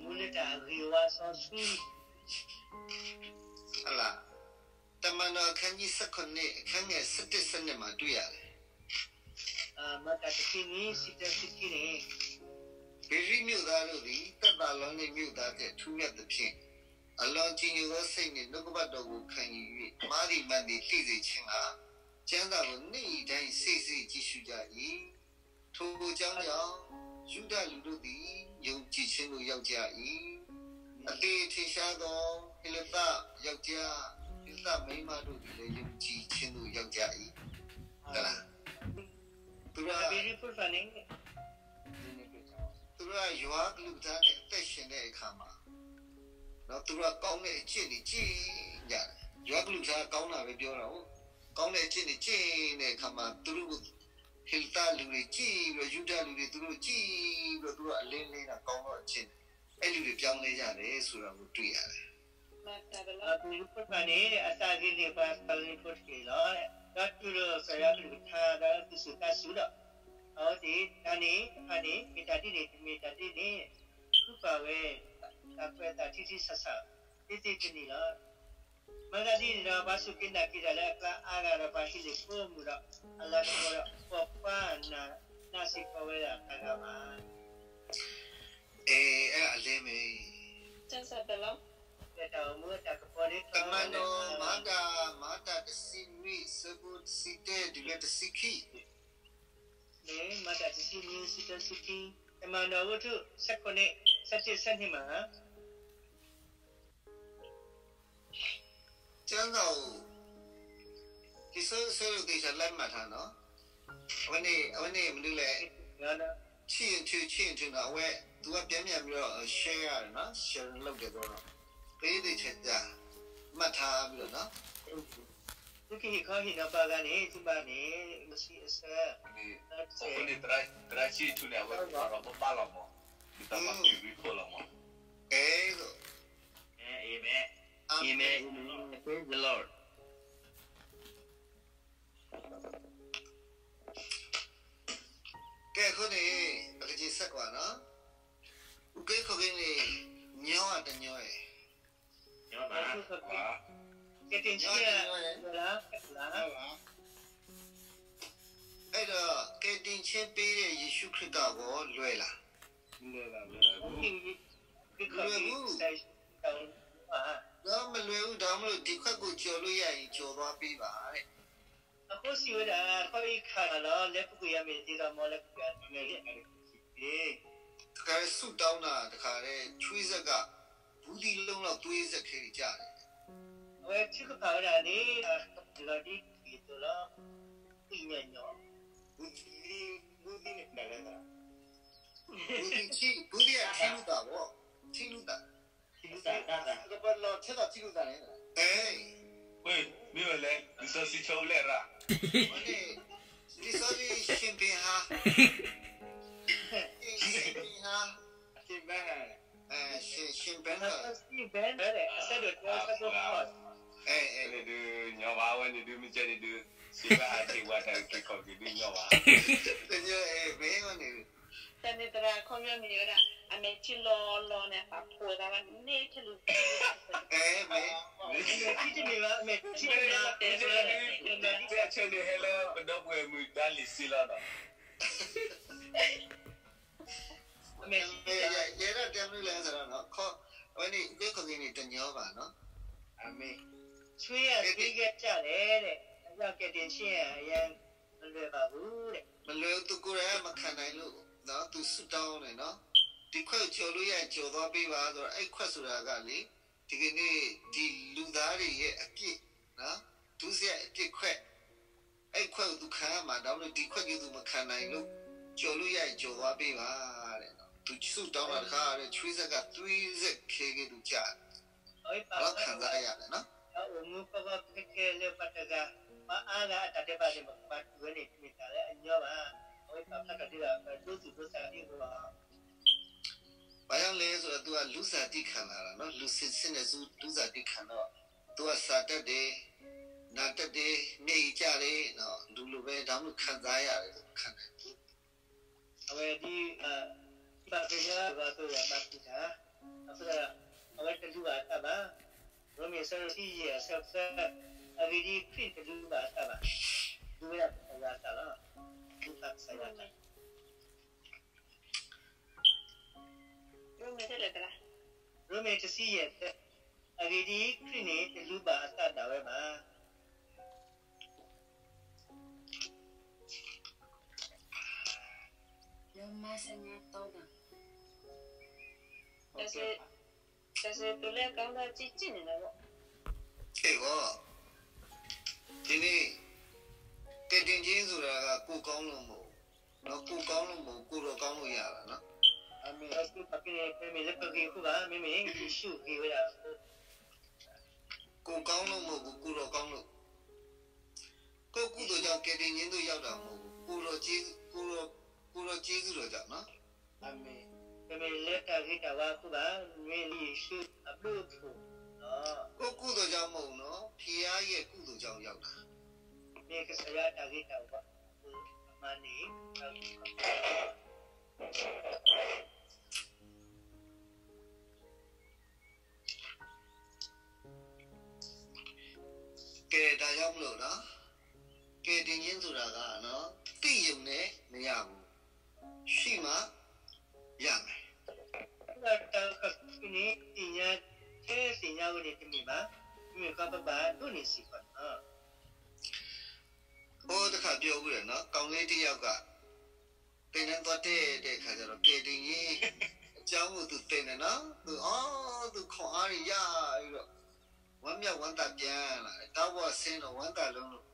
မူလတၢ်ဂ့ၤဝါစီဆှံ. ဟုတ်လား. တမန်တော်အခန်းကြီးဆယ့်ခုနစ်, အခန်းငယ်ဆယ့်တစ်, ဆယ့်နှစ်မှာတွေ့ရတယ်. အာ, မတၤတဆံနွံ, ဆံတၢ, ဆံခံန့ၣ်. ပေရစ်မြို့သားတို့သည် သက်သာလောနိတ်မြို့သားထက် ထူးမြတ်သဖြင့်, အလွန်ကြည်ညိုသောစိတ်နှင့် နှုတ်ကပတ်တော်ကို ခံယူ၍ မှားသည်မှန်သည် သိစေခြင်းငှာ ကျမ်းစာကို နေ့တိုင်း စေ့စေ့ကြည့်ရှုကြ၏. ထိုအကြောင်းကြောင့် ယုဒလူတို့သည် ယုံကြည်ခြင်းသို့ ရောက်ကြ၏. အသေထင်ရှားသော ဟေလသယောက်ျား, ဟေလသမိန်းမတို့သည်လည်း ယုံကြည်ခြင်းသို့ ရောက်ကြ၏. ဟုတ်လား. သူတို့က, သူတို့က ယွၤကလုၢ်ကထါနဲ့ အသက်ရှင်တဲ့အခါမှာ, နော်, သူတို့က ကောင်းတဲ့အကျင့်တွေ ကျင့်ကြတယ်. ယွၤကလုၢ်ကထါ ကောင်းတာပဲပြောတာကို, ကောင်းတဲ့အကျင့်တွေ ကျင့်တဲ့အခါမှာ သူတို့ကို ဟေလသလူတွေ ကြည့်ပြီးတော့, ယုဒလူတွေ သူတို့ကြည့်ပြီးတော့, သူတို့အလင်းလင်းတာ ကောင်းသောအကျင့်တွေ, အဲ့လူတွေ ပြောင်းလဲကြတယ်ဆိုတာကို တွေ့ရတယ်. အဘိဓိဖုတဖၣ်န့ၣ် အသးဂ့ၤန့ၢ်ပှၤသးဂ့ၤဖိတက့ၢ်လီၤ. ဒီးတုၤလီၤကစၢ်ယွၤကလုၢ်ကထါ ဒီးသူၣ်စူၤသးစူၤဒီး, အဝဲသ့ၣ်တဖၣ်န့ၣ်, တဖၣ်န့ၣ် မ့ၢ်တၢ်ဒ်န့ၣ်, တမ့ၢ်တၢ်ဒ်န့ၣ်, ဃုပာ်ဝဲ တၢ်ကွဲးအသးထံထံဆးဆး သ့သ့တနံၤလီၤ. မၤသးဒ်န့ၣ်ဒီး ပှၤစူၢ်က့ၤနာ်က့ၤတၢ်လၢအကျါအါဂၤဒီး ပှၤဟံးန့ၢ်ဖိမုၣ်ဒီး အလၤကပီၤဒီး ပိာ်ခွါနာ်စ့ၢ်ကီးဝဲဒၣ်တဂၤဘၣ်. အဲ, အဲအလဲမ့ၢ် တၢ်အိၣ်မူအတၢ်ကပီၤန့ၣ် တမၤနီၣ် မၤတၢ်, မၤတၢ်တဆံနွံ ဆၢဖိတဆံတၢ တုၤလၢတဆံခံ, မၤတၢ်တဆံနွံ ဆံတၢ ဆံခံ, တမၤနီၣ် ဝတ္ထု ဆယ့်ခုနစ်, ဆယ့်တစ်, ဆယ့်နှစ်မှာ ကျမ်းစာကို ဒီဆၢဆၢဒိၣ်သ့ၣ်ဆၢလၢမၤထါနီၤ, အဝဲန့ၣ်, အဝဲန့ၣ်မနုၤလဲၣ်, ချစ်ရင်ထူ, ချစ်ရင်ထူနီၤ, အဝဲ သူက ပြန်ပြန်ပြီးတော့ share ရတယ်နော်, share လုပ်တယ်ပေါ့နော်, သေသေချာချာ မှတ်ထားပြီးတော့နော်. သုကဟ့ၣ်ခီဟ့ၣ်နီၤပှၤဂၤန့ၣ် သုဘၣ်န့ၣ် မစံးအဆၢ, အဃိန့ၣ် သရၣ်ဆံးထူန့ၣ် အဝဲကဘၣ်လီၤမး, ယသးဘၣ်က့ၤ report လီၤမး. Amen, amen, amen, praise the Lord. ကဲ အဃိန့ၣ် ပကစံးဆၢကွၢ်နီၤ, အူက့ခိၣ်က့ၤန့ၣ် ညီဧါတညီဧါ. ညီဘၣ်, ကယ်တင်ခြင်း, ညီဘၣ်, အဲၣ်ဒိး ကယ်တင်ခြင်းပေးတဲ့ ယေရှုခရစ်ကကော လွယ်လား. မလွယ်ဘူး, မလွယ်ဘူး, ဒါမလို့ ဒီခွက်ကိုကျော်လို့ရရင် ကျော်သွားပေးပါတဲ့. အဃိစံးဝဲဒၣ်, ခီအံၤခးလီၤ, လဲၤပူၤကွံာ်ယၤမ့ၢ်တသ့ဒီး မ်လဲၤပူၤကွံာ်ယၤ, တခါတည်း ဆုတောင်းတာ တခါတည်း ချွေးစက်က ဘူးသီးလုံးလောက် သွေးစက်ထဲကျတယ်. အဝဲထုကဖၣ်ဝဲဒၣ်န့ၣ် လီၤဒ်ထံၣ်အသိးလီၤ, သံၣ်ညီၣ်ညီၣ်, ဘူးသီး, ဘူးသီးန့ၣ် ဘူးသီး, ဘူးသီးကထံလူၤသၣ်ဘၣ်, ထံလူၤသၣ်, ကပလီၤထဲသိးထံလူၤသၣ်န့ၣ်, မ့ၢ်ဝဲလဲၣ်, လံာ်စီဆှံဆိလဲၣ်ရၣ်, လံာ်စီဆှံ ရှင်ဘင်ဟါ, ရှင်ဘင်ဟါ, ရှင်ဘင်ဟါ, န့ၣ်ဒုးညီဘၣ်, အဝဲန့ၣ်ဒုး မ့ၢ်ကဲန့ၣ်ဒုး စံးဘၣ်ဟးထံၣ်ဝဲတၢ်က့ၤခီၣ်က့ၤဒုးညီဘၣ်, မ့ၢ်ဝဲန့ၣ် တၢ်န့ၣ်သရၣ်အခီပညီမ့ၢ်ဝဲဒၣ် အမဲာ်ထံလီၤလီၤန့ၣ် အပာ်ဖှိၣ်သးဘၣ်န့ၣ် ထံလူၤ, အမဲာ်ထံတမ့ၢ်ဘၣ်, အမဲာ်ထံတမ့ၢ်ဘၣ်, တဲဆၢန့ၣ်ဟဲလၢပဒီပုၢ်ဝဲၢ်မုၣ်ဒါလံၤစ့လီၤနီၤ, အမဲာ်ထံ, ယဲဒၣ်တဲမနုၤလဲၣ်, အဝဲန့ၣ် အူက့ခိၣ်က့ၤန့ၣ် တညီဘၣ်နီၤ, အမ့ၢ်, ချွေးကသွေးကစၢ်လဲၣ်, ကယ်တင်ခြင်း မလွယ်ပါဘူးတဲ့, မလွယ်ဘူး, သူကိုယ်တိုင်မခံနိုင်လို့, သူဆုတောင်းတယ်နော်, ဒီခွက်ကျော်လို့ရရင် ကျော်သွားပေးပါဆိုတော့ အဲ့ခွက်ဆိုတာကလေ, ဒီကနေ့ ဒီလူသားတွေရဲ့အပြစ်နော်, ဒုစရိုက်အပြစ်ခွက် အဲ့ခွဲးကိုသူခံရမှာ ဒါပေမဲ့ဒီခွဲးကြီးသူမခံနိုင်လို့ ကျော်လို့ရရင်ကျော်သွားပေးပါတဲ့နော် သူဆုတောင်းတာတခါတဲ့ ချွေးဆက်ကသွေးဆက်ကခဲကဲသူကြာ အဝဲပာ်ဖျါတော့ခံစားရတယ်နော် အအိၣ်မူဖီဖီခဲခဲလၢပှၤတဂၤ ပှၤအါဂၤအတၢ်ဒဲးဘးန့ၣ် ပှၤတူၢ်ဝဲန့ၣ် တမ့ၢ်တၢ်လၢအညီဘၣ်. အဝဲပာ်ဖျါထီၣ်ဒ်သိး ပဒိသူၣ်ဒိသးဒ်သိး ဘာကြောင့်လဲဆိုတော့ သူကလူစတံခံလာတာနော် လူစတံနဲ့သူလူစတံခံတော့ သူကစတတ်တယ် နာတတ်တယ် မျက်ရည်ကျတယ် နော် လူလိုပဲ ဒါမှမဟုတ်ခံစားရတယ် ခံနိုင်ဘူး အဝဲဒ် ဘၣ်ကညီဘၣ်သိးဒီးဘၣ်ကူၣ်တၢ် အဃိဒီး အဝဲတလူဘၣ်အသးဘၣ်. ရိမ့ၤအဆၢဒိၣ်တဆံယဲၢ်အဆၢဖိသၢ အဂ့ၢ်ဒ်အံၤ ခရံာ်တလူဘၣ်အသးဘၣ်. ဒုးဝဲဒၣ်ကစၢ်ယွၤအသးလီၤ. ဒုးဘၣ်ကစၢ်ယွၤအသး ရိမ့ၤတဆံယဲၢ်သၢ အဂ့ၢ်ဒ်အံၤ ခရံာ်န့ၣ်တလူဘၣ်အသးဒၣ်ဝဲဘၣ်. ကဲ ဒီး ကယ်တင်ခြင်းဆိုတာက ကိုယ့်ကောင်းလို့မဟုတ်ဘူးနော် ကိုယ့်ကောင်းလို့မဟုတ်ဘူး ကိုယ်တော့ကောင်းလို့ရတာနော် အာမင် မ့မ့ၢ်လၢပဂ့ၤအဃိဘၣ် မ့မ့ၢ်ယ့ၣ်ၡူးဂ့ၤဝဲဒၣ် ကိုယ်ကောင်းလို့မဟုတ်ဘူး ကိုယ်တော့ကောင်းလို့ ကိုယ့်ကုသိုလ်ကြောင့် ကယ်တင်ခြင်းသို့ရောက်တာမဟုတ်ဘူး ကိုယ်တော်ကျေးဇူး ကိုယ်တော် ကိုယ်တော်ကျေးဇူးတော်ကြောင့်နော် မ့မ့ၢ်လၢတၢ်ဂ့ၤတၢ်ဝါအဃိဘၣ် မ့မ့ၢ်လၢယ့ၣ်ၡူးအဘျုးအဖှိၣ် ကိုယ့်ကုသိုလ်ကြောင့်မဟုတ်ဘူးနော် ဘုရားရဲ့ကုသိုလ်ကြောင့်ရောက်တာ မ့ၢ်ကစၢ်ယွၤအတၢ်ဂ့ၤတၢ်ဝါအဃိ အမၤန့ၢ် ကဲ ဒါကြောင့်မလို့နော် ကယ်တင်ခြင်းဆိုတာကနော် သိရုံနဲ့မရဘူး ရှိမှရမယ် တၢ်ခီၣ်ထံးန့ၣ် သ့ၣ်ညါ ထဲသ့ၣ်ညါဝဲန့ၣ်တမ့ၢ်ဘၣ် မ့မ့ၢ်ဃီပဘၣ်ဒိးန့ၢ်စ့ၢ်ကီးန့ၣ် ဟိုတခါပြောဘူးတယ်နော် ကောင်လေးတစ်ယောက်က သင်တန်းသွားတက်တဲ့အခါကျတော့ ကယ်တင်ရေးအကြောင်းကိုသူသင်တယ်နော် သူ အော် သူခွန်အားတွေရပြီးတော့ ဝမ်းမြောက်ဝမ်းသာပြန်လာတယ် ကားပေါ်ဆင်းတော့ ဝမ်းသာလုံးလို့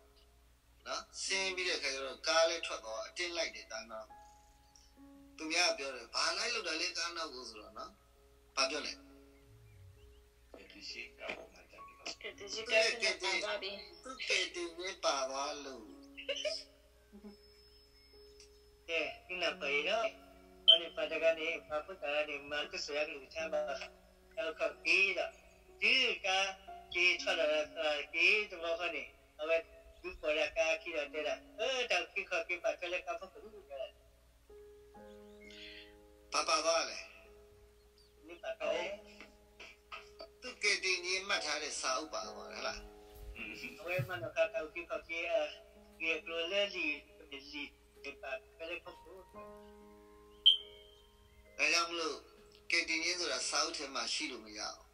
နော် ဆင်းပြီးတဲ့အခါကျတော့ ကားလည်းထွက်သွား အတင်းလိုက်တယ် ကားနောက် သူများကပြောတယ် ဘာလိုက်လို့တာလဲ ကားနောက်ကိုဆိုတော့နော် ဘာပြောလဲ ကယ်တင်ရေးကားပေါ်မှာ သူ့ရဲ့ကယ်တင် ပါသွားပြီ သူ့ကယ်တင်ရေးပါသွားလို့ ကဲ နနၢ်ပၢၢ်အံၤဒီး အဝဲန့ၣ်ပှၤတဂၤန့ၣ် ပှၤဖိသၣ်တဂၤန့ၣ် မၤကစၢ်ယွၤကလုၢ်ကထါဘၣ်ဃး တၢ်အိၣ်ခီၣ်က့ၤဒီး တုၤကါက့ၤထီၣ်ဒီးသရၣ်က့ၤတဘျီဃီန့ၣ် အဝဲဒုးပိာ်ဒၣ်ကါခံဒီးတဲဒၣ် အၢ တၢ်အိၣ်ခီၣ်က့ၤပာ်ထွဲလၢကါဖိကလူး တဲဒၣ် ဘာပါသွားလဲ မ့ၢ်ပါပါလဲ သူ့ကယ်တင်ရေးမှတ်ထားတဲ့စာအုပ်ပါသွားတယ်ဟလား အဝဲမၤနီၣ်ဃာ်တၢ်အိၣ်က့ၤခီၣ်က့ၤ ဂ့ၢ်အကျိၤလၢလံာ် လံာ် ပာ်ထွဲလၢဖီခိၣ် ဒါကြောင့်မလို့ ကယ်တင်ခြင်းဆိုတာ စာအုပ်ထဲမှာရှိလို့မရဘူး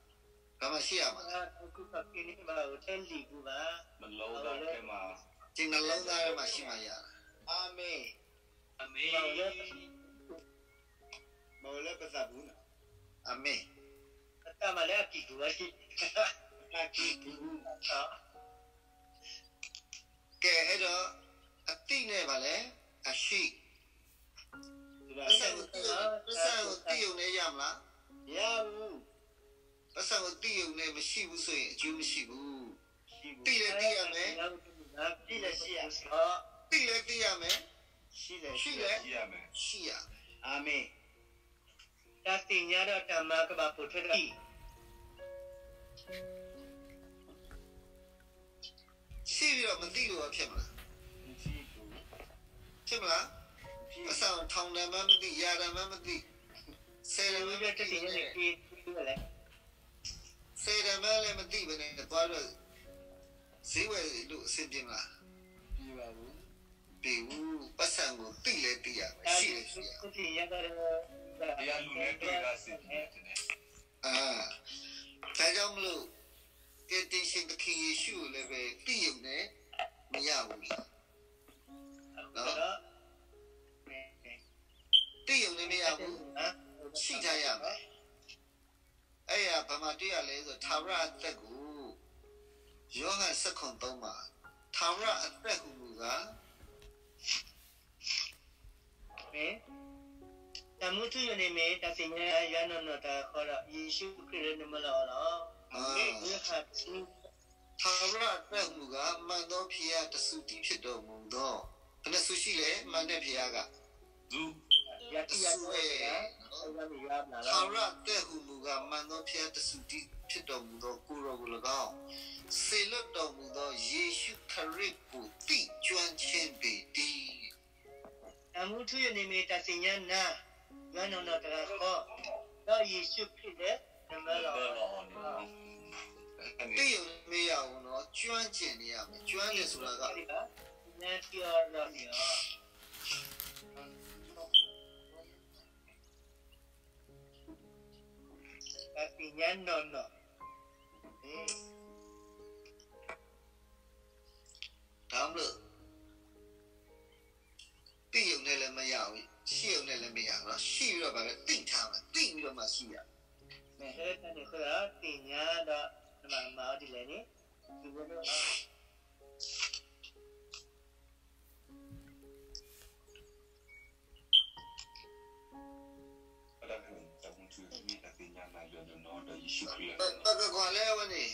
။ ဘာမှရှိရမှာလဲ။ တၢ်အိၣ်က့ၤခီၣ်က့ၤန့ၣ် ဘၣ်အိၣ်ထဲလံာ်ပူၤဘၣ်. မလုံးသားထဲမှာ ဒီနှလုံးသားထဲမှာရှိမှရတာ။ အာမင်။ အာမင်။ မ့ၢ်လၢပသးပူၤနီၤ. အာမင်. ပသးမၤလၢအကံၢ်ပူၤဘၣ်, အကံၢ်ပူၤ. ကဲ, အဲၣ်ဒိး, အသိနဲ့ဘာလဲ, အရှိ. ပိုက်ဆံကိုသိရုံနဲ့ရမလား? မရဘူး. ပိုက်ဆံကိုသိရုံနဲ့မရှိဘူးဆိုရင်အကျိုးမရှိဘူး. သိလည်းသိရမယ်. သိလည်းသိရမယ်. ရှိလည်းရှိရမယ်. အာမင်. တၢ်သ့ၣ်ညါဒီးတၢ်မၤကဘၣ်ပိာ်ထွဲထီၣ်အံၤ ရှိပြီးတော့မသိလို့ရော ဖြစ်မလား? ဖြစ်မလား? ပိုက်ဆံကိုထောင်တယ်မှန်းမသိ, ရတယ်မှန်းမသိ, ဆယ်တယ်မှန်းမသိဘဲနဲ့, ဆယ်တယ်မှန်းလည်းမသိဘဲနဲ့ သွားတော့ ဈေးဝယ်လို့အဆင်ပြေမလား? မပြေပါဘူး. မပြေဘူး. ပိုက်ဆံကိုသိလည်းသိရမယ်, ရှိလည်းရှိရမယ်. တရားလူနဲ့တွေ့တာ ဆင်ပြေတယ်ထင်တယ်. အာ, ဒါကြောင့်မလို့ ကယ်တင်ရှင်သခင်ယေရှုကိုလည်းပဲသိရုံနဲ့မရဘူး. နော်? သိရုံနဲ့မရဘူး. ရှိထားရမယ်. အဲ့ဒါဘာမှတွေ့ရလဲဆို ထာဝရအသက်ကို ယောဟန်ဆယ့်ခုနစ်သုံးမှာ ထၣ်ရၣ်အသဲၣ်ဟူးမုၢ်ဂၤ, မ့ၢ်, တၢ်မူထူယိာ်န့ၣ်မ့ၢ် တၢ်သ့ၣ်ညါယွၤနီၢ်နီၢ်တၢ်ဃီဒီး ယ့ၣ်ၡူးခရံာ်လၢနမၢလီၤအီၤလီၤ. မ့ၢ်, ထၣ်ရၣ်အသဲၣ်ဟူးမုၢ်ဂၤ, မၤဒီးဖံးယၤတစူၢ်တံၢ်ဖံးတီၢ်မူၤဒီး, ဖဲန့ၣ်စူၢ်ဆံလဲၣ်, မၤန့ၢ်ဖံးယၤဂၤ တစူၢ်ဝဲ, ထၣ်ရၣ်သဲၣ်ဟူးမုၢ်ဂၤ, မၤဒီးဖံးယၤတစူၢ်တံၢ်ဖံးတီၢ်မူၤဒီး ကိၢ်ဒီးဂီၤလၢ်ဂီၤ, စ့လၢတီၢ်မူၤဒီးယ့ၣ်ၡူးခရံာ်ကိၣ်သံၣ် ကၠွၣ်ကၠ့ဘ့ၣ်တံၢ်. တၢ်မူထူယိာ်န့ၣ်မ့ၢ်တၢ်သ့ၣ်ညါနၤ, ယွၤနီၢ်နီၢ်တၢ်ဃီ, ဒီးယ့ၣ်ၡူးခရံာ်လၢနမၢလီၤအီၤလီၤ. တံၢ်အမ့ၢ်ယၤအအိၣ်နီၤ, ကၠွၣ်ကၠ့န့ၢ်ယၤမ့ၢ်, ကၠွၣ်န့ၣ်ဆိလၢဂၤ, သ့ၣ်ညါထံအီၤဒီးန့ၢ်အီၤ တၢ်သ့ၣ်ညါနီၢ်နီၢ်, တၢ်ဘျုး, တံၢ်အမ့ၢ်လၢမ့ၢ်ယၤ, ဆံၣ်အမ့ၢ်လၢမ့ၢ်ယၤ, ဆံၣ်ဒီးဘၣ်လၢသ့ၣ်ညါမး, သ့ၣ်ညါဒီးမၤဆံၣ်ယၤ, မ့ၢ်ဟဲတၢ်န့ၣ်အဃိဒီး သ့ၣ်ညါဒီး နဘၣ်မၤအီၤဒ်လဲၣ်န့ၣ်, ပကကွၢ်လၢအဝဲန့ၣ်,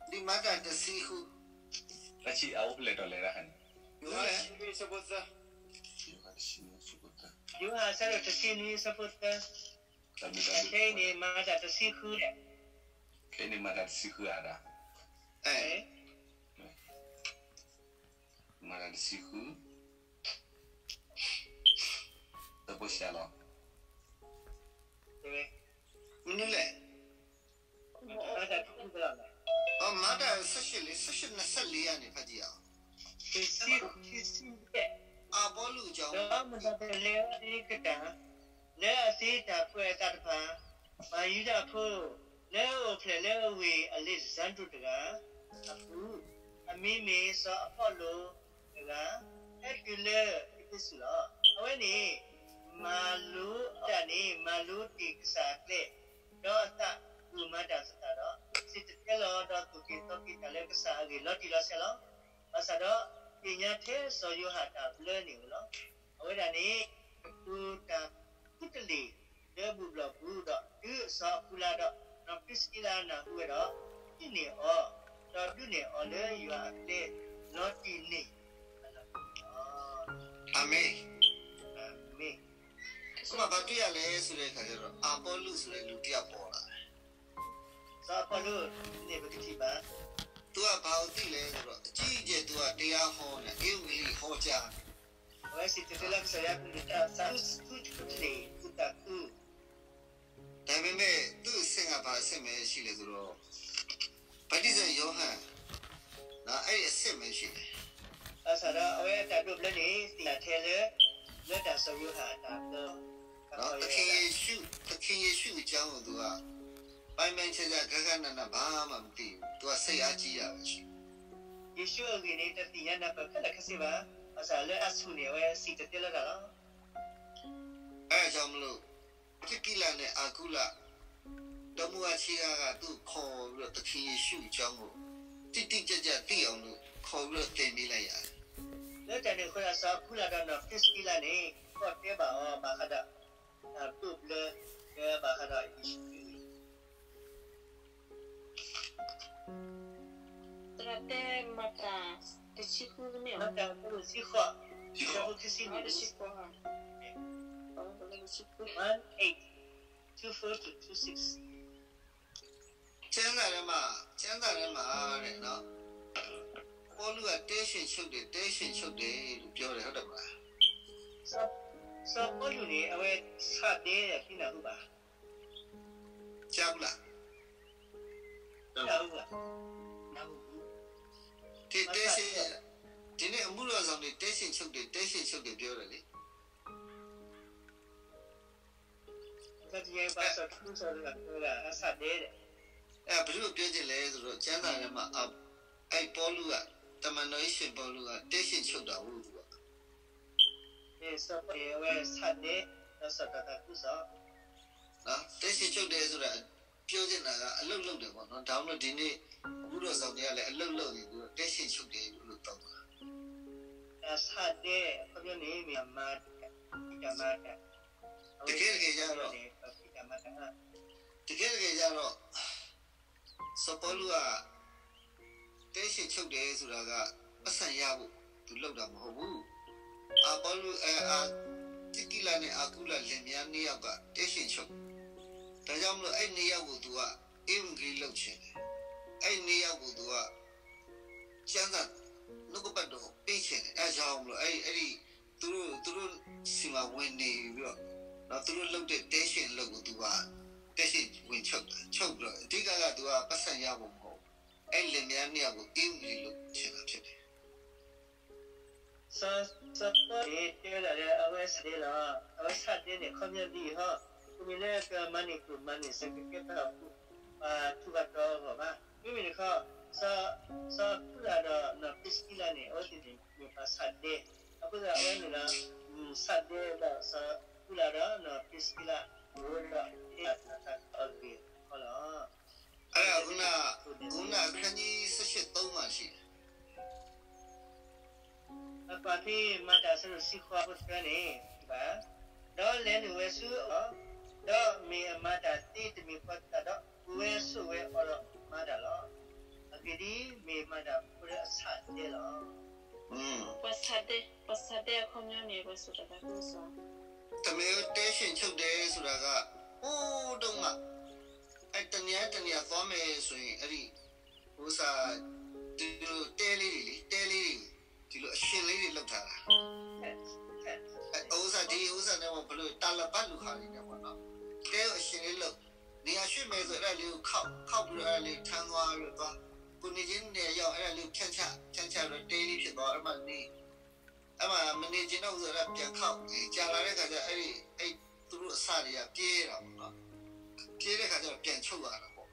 ဒ်မၤတၢ်တဆံဃု, တၢ်ဆံအအိၣ်ဖျဲၣ်ထီၣ်လဲၣ်ဒၣ်န့ၣ်, ယိၤဟၣ်အဆၢဒိၣ်တဆံနွံအဆၢဖိသၢ, ယိၤဟၣ်အဆၢဒိၣ်တဆံနွံအဆၢဖိသၢ, တၢ်ခဲအံၤန့ၣ် မၤတၢ်တဆံဃု, ခဲအံၤန့ၣ်မၤတၢ်တဆံဃုဧါဒၣ်, မၤတၢ်တဆံဃု တၢ်ပိၢ်စှၤလီၤ, မနုၤလဲၣ်, မၤတၢ်ဆံဃုလီၤ, မၤတၢ်ဆံဃုလံ, ဆံဃုနစဲးလံဧါန့ၣ် ဖးကံအီၤ, တဆံဃု, အပီလူးအကၠီ, ဒီးမၤတၢ်လဲၤဝဲကတၢၢ် လၢအသ့တၢ်ကွဲးအသးတဖၣ်, ပှၤယူဒၤဖိ လၢအအိၣ်ဖျဲၣ်လၢဝ့ၢ်အလ့းစဲၤဒြိၣ်တဂၤအပူၤ, အမံၤမ့ၢ်စီၤအပီလူးတဂၤ, ဟဲတုၤလၢအ့းဖ့းစူးလီၤ. အဝဲန့ၣ် မၤလိအဝဲဒၣ်န့ၣ် မၤလိတ့ၢ်ကစၢ်အကျဲ, ဒီးအသးဂုာ်မၤတၢ်သတးဒီး, စံၣ်တဲၤတဲလီၤ ဒီးသိၣ်က့ၤသီက့ၤတၢ်လၢကစၢ်အဂ့ၢ်လီၤတံၢ်လီၤဆဲးလီၤ. ဘၣ်ဆၣ်ဒီး သ့ၣ်ညါထဲစီၤယိၤဟၣ်တၢ်ဘျၢန့ၣ်ဧိၤလီၤ. အဝဲဒၣ်န့ၣ် ကတိၤတၢ်ခူတလ့ၢ်လၢဘူၣ်ဘျီၣ်ပူၤဒီး တုၤစီၤအကူလးဒီး နီၢ်ပြံးစကံလးနၢ်ဟူဝဲဒီး ဟံးန့ၢ်အီၤ, ဒီးဒုးနဲၣ်အီၤလၢယွၤအကျဲ လီၤတံၢ်န့ၢ်အလီၢ်န့ၣ်လီၤ. အၤမ့ၣ်, အၤမ့ၣ်. ကမၤပာ်တ့ၢ်ယၤလဲၣ် ဆိဒီးခါဒီး အပီလူး ဆိဒီးလူၤတံၢ်အပီလီၤ. စီၤအပီလူးန့ၣ် ပကထံၣ်ဘၣ် သူအပာ်အီၤသ့ၣ်လဲၣ်ဒီး အကံၢ်ကဲၢ်သူအတ့အါဟီန့ၣ် အ့ဝံၤလံဟီကၢန့ၣ်, အဝဲစံၣ်တဲၤတဲလီၤကစၢ်ယွၤအကလုၢ်ကထါ သူၣ်ခုသးခု, တၢ်မ့မ့ၢ် သူၣ်ဆ့ၣ်နီၤ ပှၤအဆ့ၣ်မ့ၢ်ဆံးလဲၣ်သိးဒီး ဘၣ်တံၢ်စၢၤယိၤဟၣ် အဲၣ်အဆ့ၣ်မ့ၢ်ဆံးလဲၣ်. ဘၣ်ဆၣ်ဒီးအဝဲအတၢ်ဒိးဘျၢန့ၣ် သ့ၣ်ညါထဲလၢ လၢတၢ်စီၤယိၤဟၣ်အတၢ်ဘျၢ, သခင်ယေရှု, သခင်ယေရှုအကြောင်းကို သူက ပိုင်ပိုင်ခြားခြား ဂဃနဏ ဘာမှမသိဘူး. သူက စိတ်အားကြီးတာပဲရှိတယ်. ယ့ၣ်ၡူးအဂ့ၢ်န့ၣ် တသ့ၣ်ညါနၢ်ပၢၢ်ခဲလၢာ်ခဲဆ့ဘၣ်. ဘၣ်ဆၣ်လၢအဆူၣ်န့ၣ် အဝဲစံၣ်တဲၤတဲလီၤတၢ်လီၤ. အဲဒါကြောင့်မလို့ ပြစ်ကိလနဲ့အာကူလ ဒီမူဝါချေးက သူ့ကိုခေါ်ပြီးတော့ သခင်ယေရှုအကြောင်းကို တိတိကျကျသိအောင်လို့ ခေါ်ပြီးတော့သင်ပေးလိုက်ရတယ်. လၢတၢ်န့ၣ်အဃိဒီး စီၤအကူလးဒီးနီၢ်ပြံးစကံလးန့ၣ် ကိးတဲဘၣ်အီၤဘၣ်ဃးဒီး တၢ်ဒိးဘျၢ လၢဘၣ်ဃးဒီးယ့ၣ်ၡူးခရံာ် သရၣ်တဲမၤတၢ်တဆံဃုန့ၣ်, မၤတၢ်တဆံဃိး, တဆံဃိး, one eight, two four to two six. ကျမ်းစာထဲမှာ, ကျမ်းစာထဲမှာတဲ့နော်, ပေါလုက တဲရှင်ချုပ်တယ်, တဲရှင်ချုပ်တယ်လို့ပြောတယ်, ဟုတ်တယ်မလား? စီၤ, စီၤပီလူးန့ၣ် အဝဲဆၣ်ဒဲဒီး ဖံနၢ်ဟူဘၣ်. ကြားဘူးလား? နၢ်ဟူဘၣ်. နၢ်ဟူဘူး. ဒီ, တဲရှင်, ဒီနေ့အမှုတော်ဆောင်တွေ တဲရှင်ချုပ်တယ်, တဲရှင်ချုပ်တယ်ပြောတယ်လေ. အဲ, ဘယ်သူ့ကိုပြောချင်လဲဆိုတော့ ကျမ်းစာထဲမှာ, အဲ, အဲ့ပေါလုက, တမန်တော်ကြီးရှင်ပေါလုက တဲရှင်ချုပ်တာကို သူက. အဝဲဆၣ်ဒဲ, ဒီးစီၤတၢ်သးခုကစီၣ်. တဲရှင်ချုပ်တယ်ဆိုတာ ပြောချင်တာက အလုပ်လုပ်တယ်ပေါ့နော်။ ဒါကြောင့်မို့ဒီနေ့ ဘူးတော်ဆောင်တွေကလည်း အလုပ်လုပ်နေပြီးတော့ တဲရှင်ချုပ်တယ်လို့ သုံးပါ တၢ်ဆၣ်ဒဲ အခီပညီန့ၣ် မ့ၢ်အမၤတၢ် ဖံးတၢ်မၤတၢ် တကယ်တကယ်ကြတော့ ဖံးတၢ်မၤတၢ် တကယ်တကယ်ကြတော့ စီၤပေါလုက တဲရှင်ချုပ်တယ်ဆိုတာက ပိုက်ဆံရဖို့ သူလုပ်တာမဟုတ်ဘူး။ အာပေါလု အဲ အာ ပြစ်ကိလနဲ့ အာကူလာ လင်မယားနှစ်ယောက်က တဲရှင်ချုပ်။ ဒါကြောင့်မလို့ အဲ့နှစ်ယောက်ကို သူက ဧဝံဂေလိလုပ်ချင်တယ်။ အဲ့နှစ်ယောက်ကို သူက ကျမ်းစာ နှုတ်ကပတ်တော် ပေးချင်တယ်။ အဲဒါကြောင့်မလို့ အဲ့ အဲ့ဒီ သူတို့ သူတို့ ဆီမှာ ဝင်နေပြီးတော့ နော် သူတို့လုပ်တဲ့ တဲရှင်အလုပ်ကို သူက တဲရှင်ဝင်ချုပ်တာ ချုပ်ပြီးတော့ အဓိကက သူက ပိုက်ဆံရဖို့မဟုတ်ဘူး။ အဲ့လင်မယားနှစ်ယောက်ကို ဧဝံဂေလိလုပ်ချင်တာဖြစ်တယ်။ စီၤ စီၤပီလူးန့ၣ် တဲဝဲဒၣ်လၢ အဝဲဆၣ်ဒဲလီၤ. အဝဲဆၣ်ဒဲန့ၣ် ခီပညီဒ်အံၤဟီ, ပမ့ၢ်လၢကမၤန့ၢ်ကျိၣ်မၤန့ၢ်စ့ၢ် ကကဲထီၣ်ပှၤထူးပှၤတီၤအဂီၢ်ဘၣ်. မ့မ့ၢ်တခီ စီၤ စီၤအကူလးဒီးနီၢ်ပြံးစကံလးန့ၣ် အဝဲသ့ၣ်န့ၣ်မ့ၢ်ပှၤဆၣ်ဒဲ, အဃိသတးအဝဲန့ၣ်ဒီး ဆၣ်ဒဲဒီးစီၤအကူလးဒီးနီၢ်ပြံးစကံလး အိၣ်ဝဲဒီး တၢ်တၢ်အဂ့ၢ်အီၤလီၤ. အဲဒါ ခုန ခုန အခန်းကြီး ဆယ့်ရှစ် သုံးမှာရှိတယ်. ပကွၢ်ဖဲမၤတၢ်အဆၢဒိၣ်တဆံဃိး အဆၢဖိတဆၢန့ၣ် ဘၣ်, ဒီးလဲၤနုာ်ဝဲဆူအအိၣ်, ဒီးမ့ၢ်အမၤတၢ်သ့တမံၤဃီသတးဒီး ဝဲဆိၣ်ဝဲအီၤဒီးမၤတၢ်လီၤ. အဂ့ၢ်ဒ်အံၤ, မ့ၢ်မၤတၢ်ဖိလၢအဆၣ်ဒဲလီၤ. ပှၤဆၣ်ဒဲ, ပှၤဆၣ်ဒဲအခီပညီန့ၣ် ပှၤဆိၣ်တၢ်သးခုကစီၣ် တမ့ၢ်တဲရှင်ချုပ်တယ်ဆိုတာက ဟိုးတုန်းက အဲ တနေရာတနေရာသွားမယ်ဆိုရင် အဲ့ဒီ ဥစ္စာ ဒီလို တဲလေးတွေလေ တဲလေးတွေ ဒီလို အရှင်လေးတွေ လုပ်ထားတာ ဥစ္စာ ဒီဥစ္စာနဲ့ ဘယ်လို တာလပတ်လူဟာတွေနဲ့ ပေါ့နော် တဲအရှင်လေး လုပ် နေရာရွှေ့မယ်ဆို အဲ့ဒါလေးကို ခေါက် ခေါက်ပြီးတော့ အဲ့ဒါလေး ထမ်းသွားပြီးတော့ သွား ကိုနေချင်းနေရာရောက် အဲ့ဒါလေးကို ဖြန့်ချ ဖြန့်ချပြီးတော့ တဲလေးဖြစ်သွား အဲ့မှာ နေ အဲ့မှာ မနေချင်တော့ဘူးဆိုတော့ ပြန်ခေါက် ကြာလာတဲ့ခါကျ အဲ့ဒီ အဲ့ သူတို့အစတွေက ပြဲတာပေါ့နော် ပြဲတဲ့ခါကျတော့ ပြန်ချုပ်ရတာပေါ့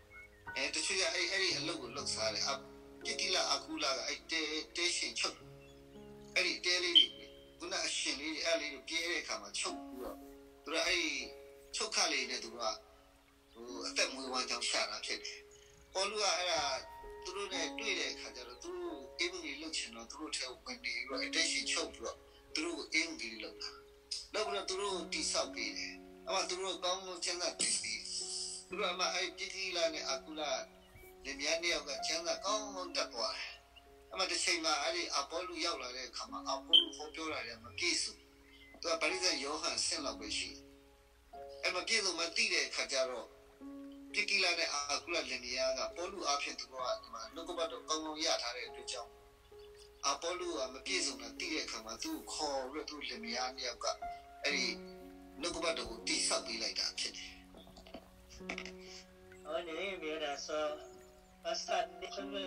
အဲ တချို့က အဲ့ အဲ့ဒီအလုပ်ကို လုပ်စားတယ် အ ပြစ်ကိလ အာကူလ က အဲ့ တဲ တဲရှင်ချုပ် အဲ့ဒီတဲလေးတွေ ခုနအရှင်လေးတွေ အဲ့လေးတွေ ပြဲတဲ့အခါမှာ ချုပ်ပြီးတော့ သူတို့ အဲ့ဒီ ချုပ်ခတ်လေနဲ့ သူတို့က အသက်မွေးဝမ်းကြောင်းရှာတာဖြစ်တယ်။ ပေါလုက အဲ့ဒါ သူတို့နဲ့တွေ့တဲ့အခါကျတော့ သူတို့ဧဝံဂေလိလုပ်ချင်တော့ သူတို့ထဲဝင်နေပြီးတော့ အတဲရှင်ချုပ်ပြီးတော့ သူတို့ကို ဧဝံဂေလိလုပ်တာ လုပ်ပြီးတော့ သူတို့ကိုတည်ဆောက်ပေးတယ် အဲ့မှာ သူတို့ကောင်းကောင်းချမ်းသာတင်ပေးတယ် သူတို့ အဲ့မှာ အဲ့ပြစ်ကိလနဲ့အာကူလ လင်မယားနှစ်ယောက်က ချမ်းသာကောင်းကောင်းတက်သွားတယ် အဲ့မှာ တစ်ချိန်မှာ အဲ့ဒီအာပေါလုရောက်လာတဲ့အခါမှာ အာပေါလုဟောပြောတာတွေက မပြည့်စုံဘူး သူက ဗတ္တိဇံယောဟန်ဆင့်လောက်ပဲရှိတယ် အဲ့မပြည့်စုံမှန်းသိတဲ့အခါကျတော့ ပြစ်ကိလနဲ့အာကူလ လင်မယားက ပေါလုအားဖြင့် သူတို့က ဒီမှာ နှုတ်ကပတ်တော်ကောင်းကောင်းရထားတဲ့အတွက်ကြောင့် အာပေါလုက မပြည့်စုံတာသိတဲ့အခါမှာ သူ့ကိုခေါ်ပြီးတော့ သူ့လင်မယားနှစ်ယောက်က အဲ့ဒီ နှုတ်ကပတ်တော်ကို တည်ဆောက်ပေးလိုက်တာဖြစ်တယ် အဝဲန့ၣ် မ့ၢ်ဝဲဒၣ်စီၤ ပှၤဆၣ်ဒဲ ခီပညီ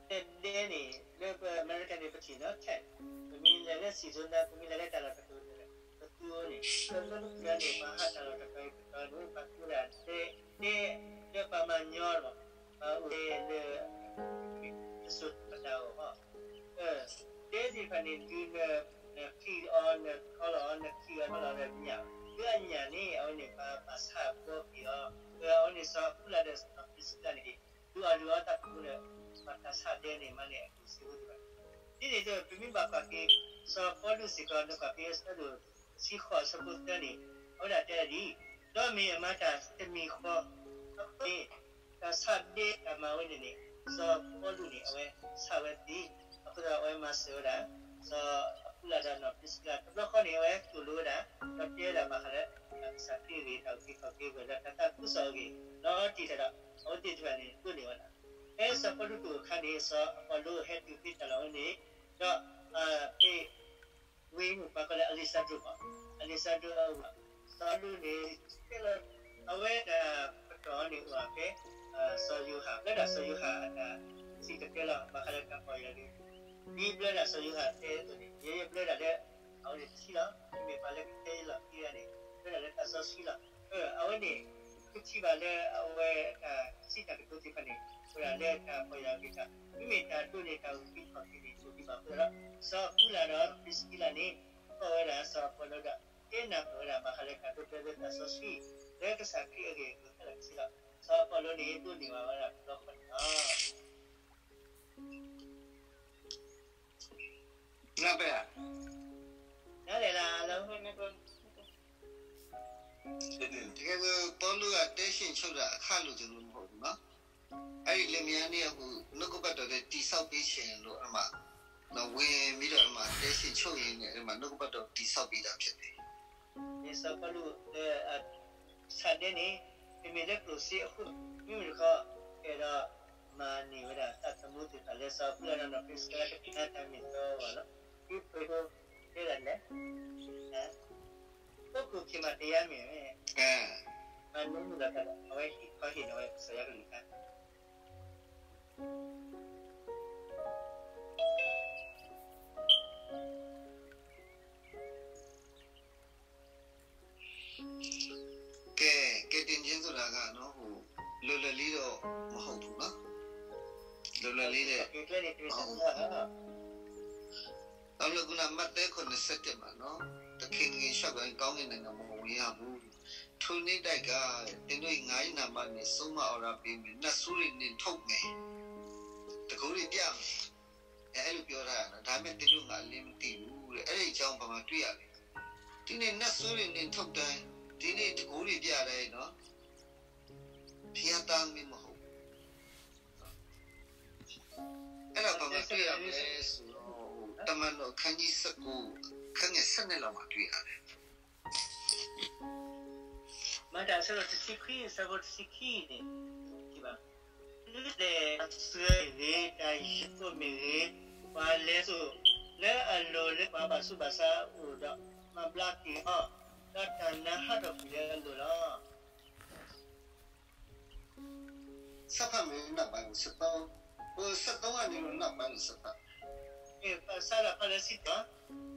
တဲဒဲန့ၣ် လၢပှၤအမဲရကၤန့ၣ် ပထံၣ်နီၤ tax ပမ့ၢ်လဲၤလၢ Arizona ပမ့ၢ်လဲၤလၢတၢ်လီၢ်တတီၤန့ၣ် ပသူန့ၣ် လၢလၢပှၤန့ၣ် ပှၤဟးတၢ်လီၢ်တတီၤအံၤတတီၤန့ၣ် ပှၤသူဝဲဒၣ်ဒဲ ဒဲ လၢပှၤမၤညီလီၤ ပှၤအိၣ်လၢ တစိၤပတၢ်အီၣ် တဲသ့ၣ်တဖၣ်န့ၣ် ဒုးန နချံးအီၤ နထီလီၤအီၤ နချံးအီၤထီလီၤအီၤဒီးညၣ် ဒုးအညၣ်န့ၣ် အဝဲန့ၣ် ပှၤ ပှၤဆၣ်ဘီက့ၤအီၤ အဝဲန့ၣ် စီၤအကူလးဒီးစီၤပြံးစကံလးန့ၣ် ဒုးအီၣ်ဒုးအီတၢ်ပူၤဒီး ပှၤတၢ်ဆၣ်ဒဲန့ၣ် မၤန့ၢ်အကူၣ်စ့ဖိသ့ၣ်တဖၣ် ဒ်န့ၣ်အသိး ပမ့ၢ်ဘၣ်ကွၢ်က့ၤ စီၤပီလူးစ့ၢ်ကီး နကွၢ်က့ၤအဆၢဒိၣ်တဆံဃိး အဆၢဖိသၢန့ၣ် အဝဲဒၣ်တဲဒ်အံၤ, ဒီးမ့ၢ်အမၤတၢ်တမံၤဃီ အဃိန့ၣ် တၢ်ဆၣ်ဒဲတၢ်မၤဝဲန့ၣ်န့ၣ် စီၤပီလူးန့ၣ် အဝဲဆၣ်ဝဲသ့, အဃိဒီးအဝဲမၤစၢၤဝဲဒၣ် စီၤအကူလးဒီးနီၢ်ပြံးစကံလး တဘျီဃီန့ၣ် အဝဲသိၣ်လိဝဲဒၣ် ဒီးတဲဝဲဒၣ်ဘၣ်ဃးလၢ ကစၢ်ခရံာ်အဂ့ၢ် တၢ်အုၣ်က့ၤခီၣ်က့ၤအဂ့ၢ် ဒီးတၢ်သးခုကစီၣ်အဂ့ၢ် ဒီးတ့ၢ်တၢ်ဒီး အဝဲသ့ၣ်တဖၣ်န့ၣ် ဒိးန့ၢ်ဝဲဒၣ် ဖဲစီၤပီလူးတအိၣ်အခါန့ၣ် စီၤအပီလူးဟဲတုၤဖဲတၢ်လီၢ်ဝဲန့ၣ် ဒီး ဖဲ ဝ့ၢ်မုၣ်ပှၤကိးလၢ Alexandria မး, Alexandria အအိၣ်, စီၤပီလူးန့ၣ် တဲလီၤ အဝဲတၢ်ပတီၢ်န့ၣ်အိၣ်ဖဲ စီၤယိၤဟၣ်, ဘျၢဒၣ်စီၤယိၤဟၣ်အတၢ်စံၣ်တဲၤတဲလီၤ ဘၣ်ဃးလၢတၢ်ပီၢ်ယၢ်လံ, ဒ်ဘျၢဒၣ်စီၤယိၤဟၣ်တဲအသိးန့ၣ် ယဲယဘျၢဒၣ်လၢ အဝဲန့ၣ်ထံလီၤ, မ့မ့ၢ်ပှၤလၢကတဲလီၤသံဂၤန့ၣ် ဘျၢဒၣ်လၢတၢ်စီဆှံလီၤ. အဝဲန့ၣ် ပထံၣ်ဘၣ်လၢအဝဲတၢ်စံးတၢ်ကတိၤသ့ၣ်တဖၣ်န့ၣ် အိၣ်ဒၣ်လၢတၢ်ပီၢ်ယၢ်အဂ့ၢ်တၢ်, မ့မ့ၢ်တၢ်ဒိးန့ၢ်တၢ်အုၣ်က့ၤခီၣ်က့ၤန့ၣ် အိၣ်ဒံးဘၣ်အဃိဒီး စီၤအကူလးဒီးပြံးစကံလးန့ၣ် ကိးဝဲဒၣ်စီၤအပီလူးဒီး တဲနၢ်ပၢၢ်ဝဲဒၣ်ဘၣ်ဃးလၢတၢ်ဒိးဘျၢလၢတၢ်စီဆှံ လၢကစၢ်ခရံာ်အဂ့ၢ်အကျိၤခဲလၢာ်ခဲဆ့လီၤ. စီၤပီလူးန့ၣ် ဒိးန့ၢ်ဘၣ်ဝဲဒၣ်တဘျီဃီန့ၣ်လီၤ. နၢ်ပၢၢ်ဧါ. နၢ်ပၢၢ်လၢ တကယ်တော့ ပေါလုက တဲဆင့်ချုပ်တာ အခါလိုချင်လို့မဟုတ်ဘူးနော်. အဲ့ဒီလင်မယားနှစ်ယောက်ကို နှုတ်ကပတ်တော်ထဲ တည်ဆောက်ပေးခြင်းလို့ အဲ့မှာ နော် ဝင်ပြီးတော့ အဲ့မှာ တဲဆင့်ချုပ်ရင်းနဲ့ အဲ့မှာ နှုတ်ကပတ်တော် တည်ဆောက်ပေးတာဖြစ်တယ်. စီၤပီလူး စးဒဲန့ၣ် တမ့ၢ်လၢကျိၣ်စ့အဃိ, မ့မ့ၢ်တခီ ကဲဒီးမၤန့ၢ်ဝဲဒၣ်တၢ်သမူသ့ၣ်တဖၣ်လၢစီၤပီလူးဒီးနီၢ်ကစၢ်ဒၣ်တၢ်မ့ၢ်တၢ်တီဘၣ်လီၤ. ဒ်ပှၤတဲဒၣ်လဲၣ်, အိၣ်ခိၣ်က့ၤမၤတယါမ့ၢ်ဝဲ, မၤနၢမုၢ်လီၤတၢ်ဒီး အဝဲဟ့ၣ်ခီဟ့ၣ်နီၤဝဲကစၢ်ယွၤကလုၢ်ကထါ ကဲ, ကယ်တင်ခြင်းဆိုတာကနော်, လွယ်လွယ်လေးတော့မဟုတ်ဘူးနော်, လွယ်လွယ်လေးတဲ့, နောက်လကုဏမတ်သဲခုနှစ်ဆယ့်တစ်မှာနော်, သခင်ငယ်လျှောက်တိုင်းကောင်းကင်နိုင်ငံမဝင်ရဘူး, ထိုနေ့တိုက်က သင်တို့ငါ့နာမနဲ့ ဆုံးမဩဃ်ပေးမယ်, နတ်ဆိုးတွေနှင်ထုတ်မယ်, တံခူးတွေပြမယ်, အဲလိုပြောထားတာနော်, ဒါပေမဲ့သင်တို့ငါအလင်းမသိဘူးတဲ့, အဲ့ဒီအကြောင်းဘာမှတွေ့ရတယ်, ဒီနေ့နတ်ဆိုးတွေနှင်ထုတ်တိုင်း, ဒီနေ့တံခူးတွေပြတိုင်းနော်, ဘုရားသားသမီးမဟုတ်ဘူး. အဲ့ဒါဘာမှတွေ့ရမလဲဆိုတော့, တမန်တော်အခန်းကြီးဆယ့်ကိုး, ခန်းငယ်ဆယ့်နှစ်လောက်မှာတွေ့ရတယ်. မၤတၢ်အဆၢဒိၣ်တဆံခွံ အဆၢဖိတဆံခံန့ၣ်, သုလဲၤဆှၢမ့ၢ်ဂ့ၤ, တၢ်ယိၣ်မ့ၢ်ဂ့ၤ, ပှၤလဲၤစိာ်လၢအလိၤလၢပှၤဘၣ်ဆူးဘၣ်ဆါအအိၣ်ဒီး မၤဘျါက့ၤအီၤ, ဒီးတၢ်နါဟးထီၣ်ကွံာ်လၢအလိၤလီၤ. ဆက်ဖတ်မယ်, နောက်ပိုင်းကို ဆယ့်သုံး, ဟို ဆယ့်သုံးကနေတော့ နောက်ပိုင်းကို ဆက်ဖတ်မယ်. ဘၣ်ဆၣ်ဒီးဖးလၢဆံတၢ,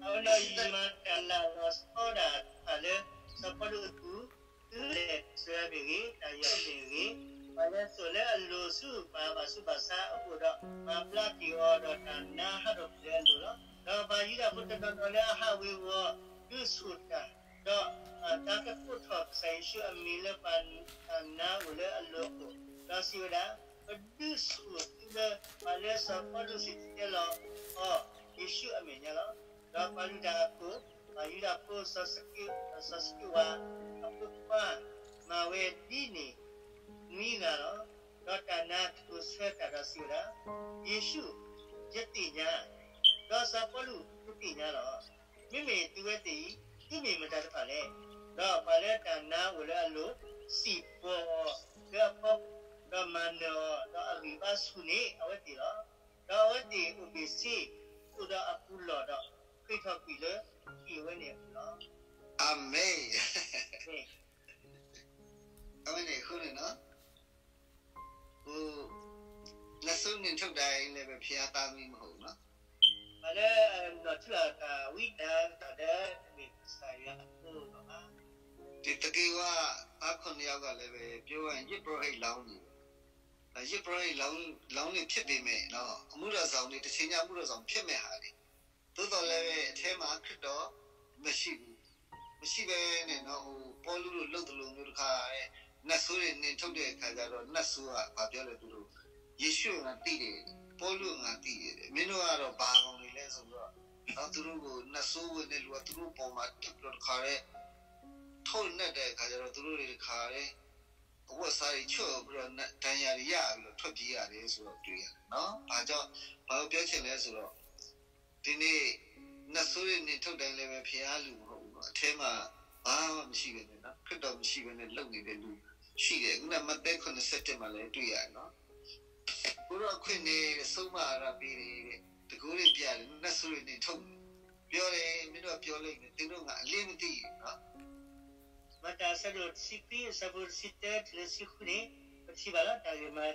အဝဲဒီးယမၤတၢ်လၢအလီၤဆီဒၣ်တဖၣ်လၢ စီၤပီလူးအပူၤ, သုလဲၤဆှၢမ့ၢ်ဂ့ၤ, တၢ်ယိၣ်မ့ၢ်ဂ့ၤ, ပှၤလဲၤစိာ်လၢအလိၤဆူပှၤဘၣ်ဆူးဘၣ်ဆါအအိၣ်ဒီး မၤဘျါက့ၤအီၤဒီးတၢ်နါဟးထီၣ်ကွံာ်လၢအလိၤလီၤ. ဒီးပှၤယူဒၤဖိတနီၤနီၤလၢအဟးဝ့ၤဝီၤဒုးဆူၣ်တၢ်, ဒီးတၢ်ကကိးထီၣ်ကစၢ်ယ့ၣ်ၡူးအမံၤလၢပှၤ တၢ်နါအိၣ်လၢအလိၤအခိၣ်, ဒီးစံးဝဲဒၣ်, ပဒုးဆူၣ်သုလၢပှၤလၢစီၤပီလူးစံၣ်တဲၤတဲလီၤအီၤ ယ့ၣ်ၡူးအမဲာ်ညါလီၤ. ဒီးပှၤလုၢ်တၢ်အခိၣ်, ပှၤယူဒၤဖိ, စီၤစက့, စီၤစက့ဝါအဖိခွါ, မၤဝဲဒ်န့ၣ်နွံဂၤလီၤ. ဒီးတၢ်နါကတိၤဆၢတၢ်ဒီးစံးဝဲဒၣ်, ယ့ၣ်ၡူး, ယသ့ၣ်ညါ, ဒီးစီၤပီလူး, ယသ့ၣ်ညါလီၤ. မ့မ့ၢ်သုဝဲသ့ၣ်အံၤ, သုမ့ၢ်မတၤတဖၣ်လဲၣ်. ဒီးပှၤလၢတၢ်နါအိၣ်လၢအလိၤ, စံၣ်ပီၤအီၤလၢအဖီ, ဒီးမၤနၢၤအီၤ, ဒီးအဂံၢ်ဘါဆူၣ်န့ၢ်အဝဲသ့ၣ်လီၤ. ဒီးအဝဲသ့ၣ်အိၣ်ဘ့ၣ်ဆ့, အိၣ်ဒီးအပူၤလီၢ်ဒီး, ဃ့ၢ်ထီၣ်ကွံာ်လၢဟံၣ်အဝဲန့ၣ်အပူၤလီၤ. အၤမ့ၣ်. အဝဲန့ၣ်အဃိန့ၣ်နော်, ဟို, နတ်ဆိုးနှင်ထုတ်တိုင်းလည်းပဲ ဘုရားသားသမီးမဟုတ်ဘူးနော်. ပှၤလၢအနီၢ်ထံလီၤတၢ်ဝံတၢ်ဒီး တမ့ၢ်ကစၢ်ယွၤအဖိလီၤဘၣ်. ဒီးသက့ဝါသားခုနစ်ယောက်ကလည်းပဲ ပြောရရင် ယဇ်ပုရောဟိတ်လောင်းတွေပဲနော်, ယဇ်ပုရောဟိတ်လောင်း, လောင်းတွေဖြစ်ပေမဲ့နော်, အမှုတော်ဆောင်တွေ, တစ်ချိန်ကျ အမှုတော်ဆောင်ဖြစ်မဲ့ဟာတွေ, သို့သော်လည်းပဲ အထဲမှာခရစ်တော်မရှိဘူး. မရှိဘဲနဲ့နော်, ဟို, ပေါလုတို့လုပ်သလိုမျိုးတစ်ခါ, နတ်ဆိုးတွေနှင်ထုတ်တဲ့အခါကျတော့ နတ်ဆိုးကဘာပြောလဲ, သူတို့, ယေရှုကငါသိတယ်, ပေါလုကငါသိတယ်, မင်းတို့ကတော့ဘာကောင်တွေလဲဆိုတော့, နော်, သူတို့ကိုနတ်ဆိုးဝင်တဲ့လူကသူတို့ပေါ်မှာတက်ပြီးတော့တခါတည်း ထိုးနှက်တဲ့အခါကျတော့ သူတို့တွေတခါတည်း အဝတ်အစားတွေချွတ်ပြီးတော့ ဒဏ်ရာတွေရပြီးတော့ထွက်ပြေးရတယ်ဆိုတော့တွေ့ရတယ်နော်. ဘာကြောင့်, ဘာလို့ပြောချင်လဲဆိုတော့, ဒီနေ့, နတ်ဆိုးတွေနှင်ထုတ်တိုင်းလည်းပဲ ဘုရားလူမဟုတ်ဘူးနော်, အထဲမှာဘာမှမရှိဘဲနဲ့နော်, ခရစ်တော်မရှိဘဲနဲ့လုပ်နေတဲ့လူရှိတယ်. ခုနကမဿဲခုနှစ်ဆယ့်တစ်မှာလည်းတွေ့ရတယ်နော်. ကိုယ်တော်အခွင့်နဲ့ဆုံးမအာရပေးတယ်တဲ့, တကူတွေပြတယ်, နတ်ဆိုးတွေနှင်ထုတ်တယ်, ပြောတယ်, မင်းတို့ကပြောလိမ့်မယ်, သင်တို့ငါအလင်းမသိဘူးနော်. မၤတၢ်အဆၢဒိၣ်တဆံခွံ အဆၢဖိတဆံတၢတုၤလၢတဆံဃုန့ၣ်, ပထံၣ်ဘၣ်လီၤ. တၢ်ဂ့ၢ်မၤ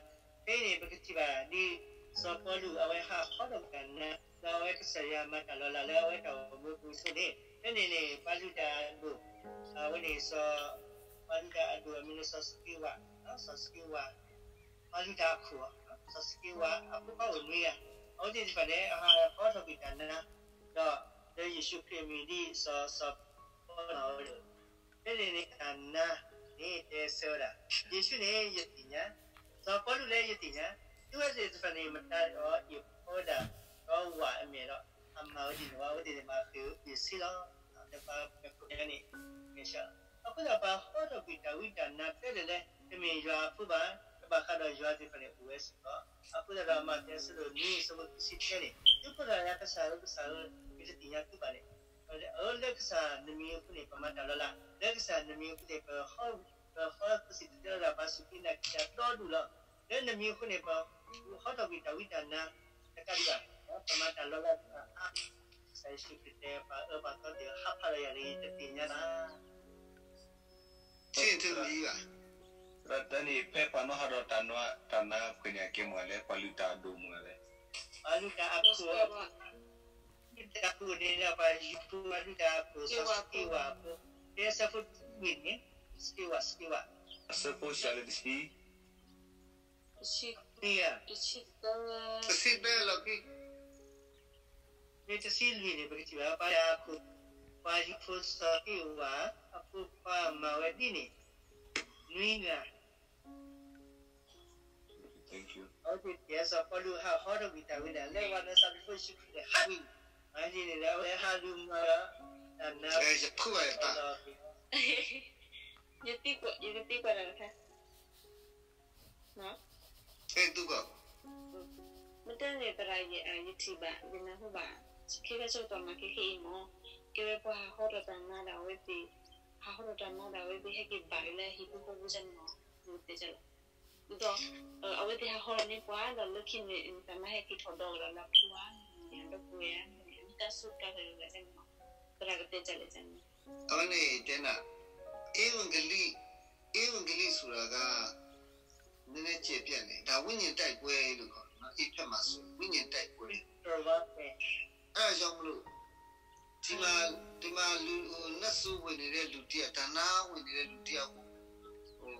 သ့န့ၣ် ပကထံၣ်ဘၣ်ဒ်စီၤပီလူး အဝဲဟးဟီထီၣ်တၢ်နါ, ဒီးအဝဲကစၢ်ယွၤမၤတၢ်လီၤလးလၢအဝဲတၢ်အိၣ်မူပူၤအသိးန့ၣ်, ဖဲန့ၣ်န့ၣ် ပှၤလုၢ်တၢ်အဒိၣ်, အဝဲန့ၣ်စီၤ, ပှၤလုၢ်တၢ်အဒိၣ်အမံၤလၢစီၤစက့ဝါ, စီၤစက့ဝါ, ပှၤလုၢ်တၢ်အခိၣ်, စီၤစက့ဝါအဖိခွါအိၣ်နွံဂၤ, အဝဲသ့ၣ်တဖၣ်န့ၣ် အဟးဟီထီၣ်ကွံာ်တၢ်နါ, ဒီးလၢယ့ၣ်ၡူးခရံာ်အမံၤဒ်စီၤ, စီၤပီလူးမၤဝဲဒၣ်, ဖဲန့ၣ်န့ၣ်တၢ်နါန့ၣ်တဲ အဝဲသ့ၣ်ဆၢဝဲဒၣ်, ယ့ၣ်ၡူးန့ၣ်ယသ့ၣ်ညါ, စီၤပီလူးလၢယသ့ၣ်ညါ, သုဝဲသ့ၣ်တဖၣ်န့ၣ် မတၤအီၤအ့ၣ်ဖီဝဲဒၣ် ဒီးဝၤအမဲာ်ဒီး အမၤဝဲဒ်န့ၣ်ဝဲ အဝဲသ့ၣ်န့ၣ်မၤဃ့ၢ်အ့ၣ်ဆ့လီၤ. လၢပှၤကိးညါန့ၣ် မ့ၢ်ဆှၢ, အဃိသတးပှၤဟီထီၣ်ကွံာ်တၢ်ဝံတၢ်နါတဲဒၣ်လဲာ် တမ့ၢ်ယွၤအဖိဘၣ်, တဘၣ်ဃးဒီးယွၤသ့ၣ်တဖၣ်န့ၣ်အိၣ်ဝဲစ့ၢ်ကီး, အဃိသတးဒီးမးသဲအဆၢဒိၣ်နွံအဆၢဖိခံဆံတၢန့ၣ် သုဖိသၣ်ယွၤကစၢ်ဧၢ ကစၢ်ဧၢ, ယတသ့ၣ်ညါသုဘၣ်န့ၣ် အၢ လၢကစၢ်နမံၤအဃိန့ၣ် ပမၤတၢ်လီၤလး, လၢကစၢ်နမံၤအဃိန့ၣ် ပ ပဟီစံၣ်တဲၤတဲလီၤဒၣ်ပှၤစူၢ်က့ၤနာ်က့ၤတၢ်ဒီဒူၣ်လီၤ. လၢနမံၤအဃိန့ၣ် ပဟီထီၣ်ကွံာ်တၢ်ဝံတၢ်နါတကးဒံးဘၣ်, ပမၤတၢ်လီၤလးအါ, ကစၢ်ယ့ၣ်ၡူးခရံာ်တဲ ပှၤအၢပှၤသီသ့ၣ်ဧၢ ဟးဖးဒီးယၤလၢယတသ့ၣ်ညါဘၣ်. ထံၣ်ထံၣ်လံဘၣ်, ဒီးတၢ်န့ၣ် ဖဲပှၤနီၣ်ဟးဒီးတၢ်နါ တၢ်နါပှဲၤန့ၣ် အကဲမ့ၢ်လဲၣ် ပှၤလုၢ်တၢ်အဒိၣ်မ့ၢ်လဲၣ်, ပှၤလုၢ်တၢ်အခိၣ်, လုၢ်တၢ်အခိၣ်န့ၣ်ဒီး ပှၤယူၤဖိ ပှၤလုၢ်တၢ်အခိၣ် စီၤစက့ဝါအဖိ, တဲဆၢဖိတဆံလွံၢ်န့ၣ်, စက့ဝါ စက့ဝါ, အဆၢဖိစှၤလၢတဆံ တဆံ, တဆံသၢ, တဆံသၢလီၤက့ၤ, မ့ၢ်တဆံလွံၢ်န့ၣ် ပကထံၣ်ဘၣ် ပှၤလုၢ်တၢ်အခိၣ်, ပှၤယူၤဖိစီၤစက့ဝါ အဖိခွါမၤဝဲဒ်န့ၣ်, နွံဂၤ အဝဲသ့ၣ်စီၤပီလူးဟးဟီထီၣ်ကွံာ်တၢ်ဝံဒၣ် လၢပှၤသးစၢ်ဖိယ့ၣ်ၡူးခရံာ်န့ၣ် ဟးကွံာ်, အဝဲန့ၣ်ဒီး အဝဲဟးလူၤမၤဒီး တၢ်နါ, ယဖုၣ်ဘၣ်ယပၢ်, ယသံကွၢ်တၢ်တခါ, အဲၣ်ဒူၣ်ကီၢ်, မ့ၢ်တဲန့ၣ် သရၣ် ယထံၣ်ဘၣ် ယနၢ်ဟူဘၣ်, ခဲကဲဆိကတီၢ်မၤခဲခဲအံၤမ့ၢ်, ကဲဝဲပှၤဟးဟီထီၣ်တၢ်နါဒီးအဝဲသ့ၣ်, ဟးဟီထီၣ်တၢ်နါဒီးအဝဲသ့ၣ် ဟဲက့ၤဘၣ်လၢဟံၣ်ဖိဃီဖိကန့ၣ်မ့ၢ်, တဲလီၤ ဒီး အဝဲသ့ၣ်ဟးဟီထီၣ်န့ၢ်ပှၤ ဒီးလၢခံန့ၣ် တၢ်မၤဟဲက့ၤထီၣ်ဒီးကဒီးလၢဖူဧါ, ဒီပုၢ်ဝဲၢ်ဧါ, မံသးစူၤတၢ်ကလဲၤကလဲၤန့ၣ်မ့ၢ်, သရၣ်ကတဲဒ်လဲၣ်န့ၣ်, အဝဲန့ၣ်တဲနၤ, ဧဝံဂေလိ, ဧဝံဂေလိဆိုတာက နည်းနည်းကျယ်ပြန့်တယ်. ဒါဝိညာဉ်တိုက်ပွဲလို့ခေါ်တယ်နော်. အဖက်မှာဆို ဝိညာဉ်တိုက်ပွဲ. အဲဒါကြောင့်မလို့ ဒီမှာ ဒီမှာလူ နတ်ဆိုးဝင်နေတဲ့လူတယောက်, တဏှာဝင်နေတဲ့လူတယောက်ကို ဟို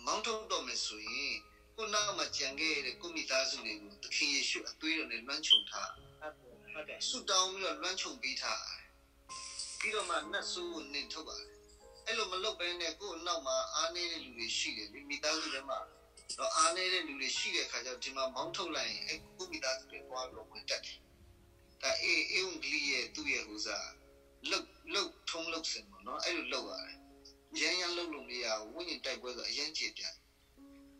မောင်းထုတ်တော့မယ်ဆိုရင် ကိုယ့်နောက်မှာကျန်ခဲ့တဲ့ ကိုယ့်မိသားစုတွေကို သခင်ယေရှုအသွေးတော်နဲ့ လွှမ်းခြုံထား. ဆုတောင်းပြီးတော့ လွှမ်းခြုံပေးထား. ပြီးတော့မှ နတ်ဆိုးကို နှင်ထုတ်ပါတယ်. အဲ့လိုမလုပ်ဘဲနဲ့ ကိုယ့်အနောက်မှာ အားနည်းတဲ့လူတွေရှိတယ်လေ, မိသားစုထဲမှာ တော့ အားနည်းတဲ့လူတွေရှိတဲ့အခါကျတော့ ဒီမှာ မောင်းထုတ်လိုက်ရင် အဲ့ကိုယ့်မိသားစုတွေသွားပြီးတော့ ဝင်တက်တယ်. ဒါ အေး အေးဝင်ကလေးရဲ့ သူ့ရဲ့ဟိုစား လုပ်ထုံးလုပ်စဉ်ပေါ့နော်, အဲ့လိုလုပ်ရတယ်. ရမ်းရမ်းလုပ်လို့မရဘူး. ဝိညာဉ်တိုက်ပွဲဆို အရမ်းကျယ်ပြန့်တယ်.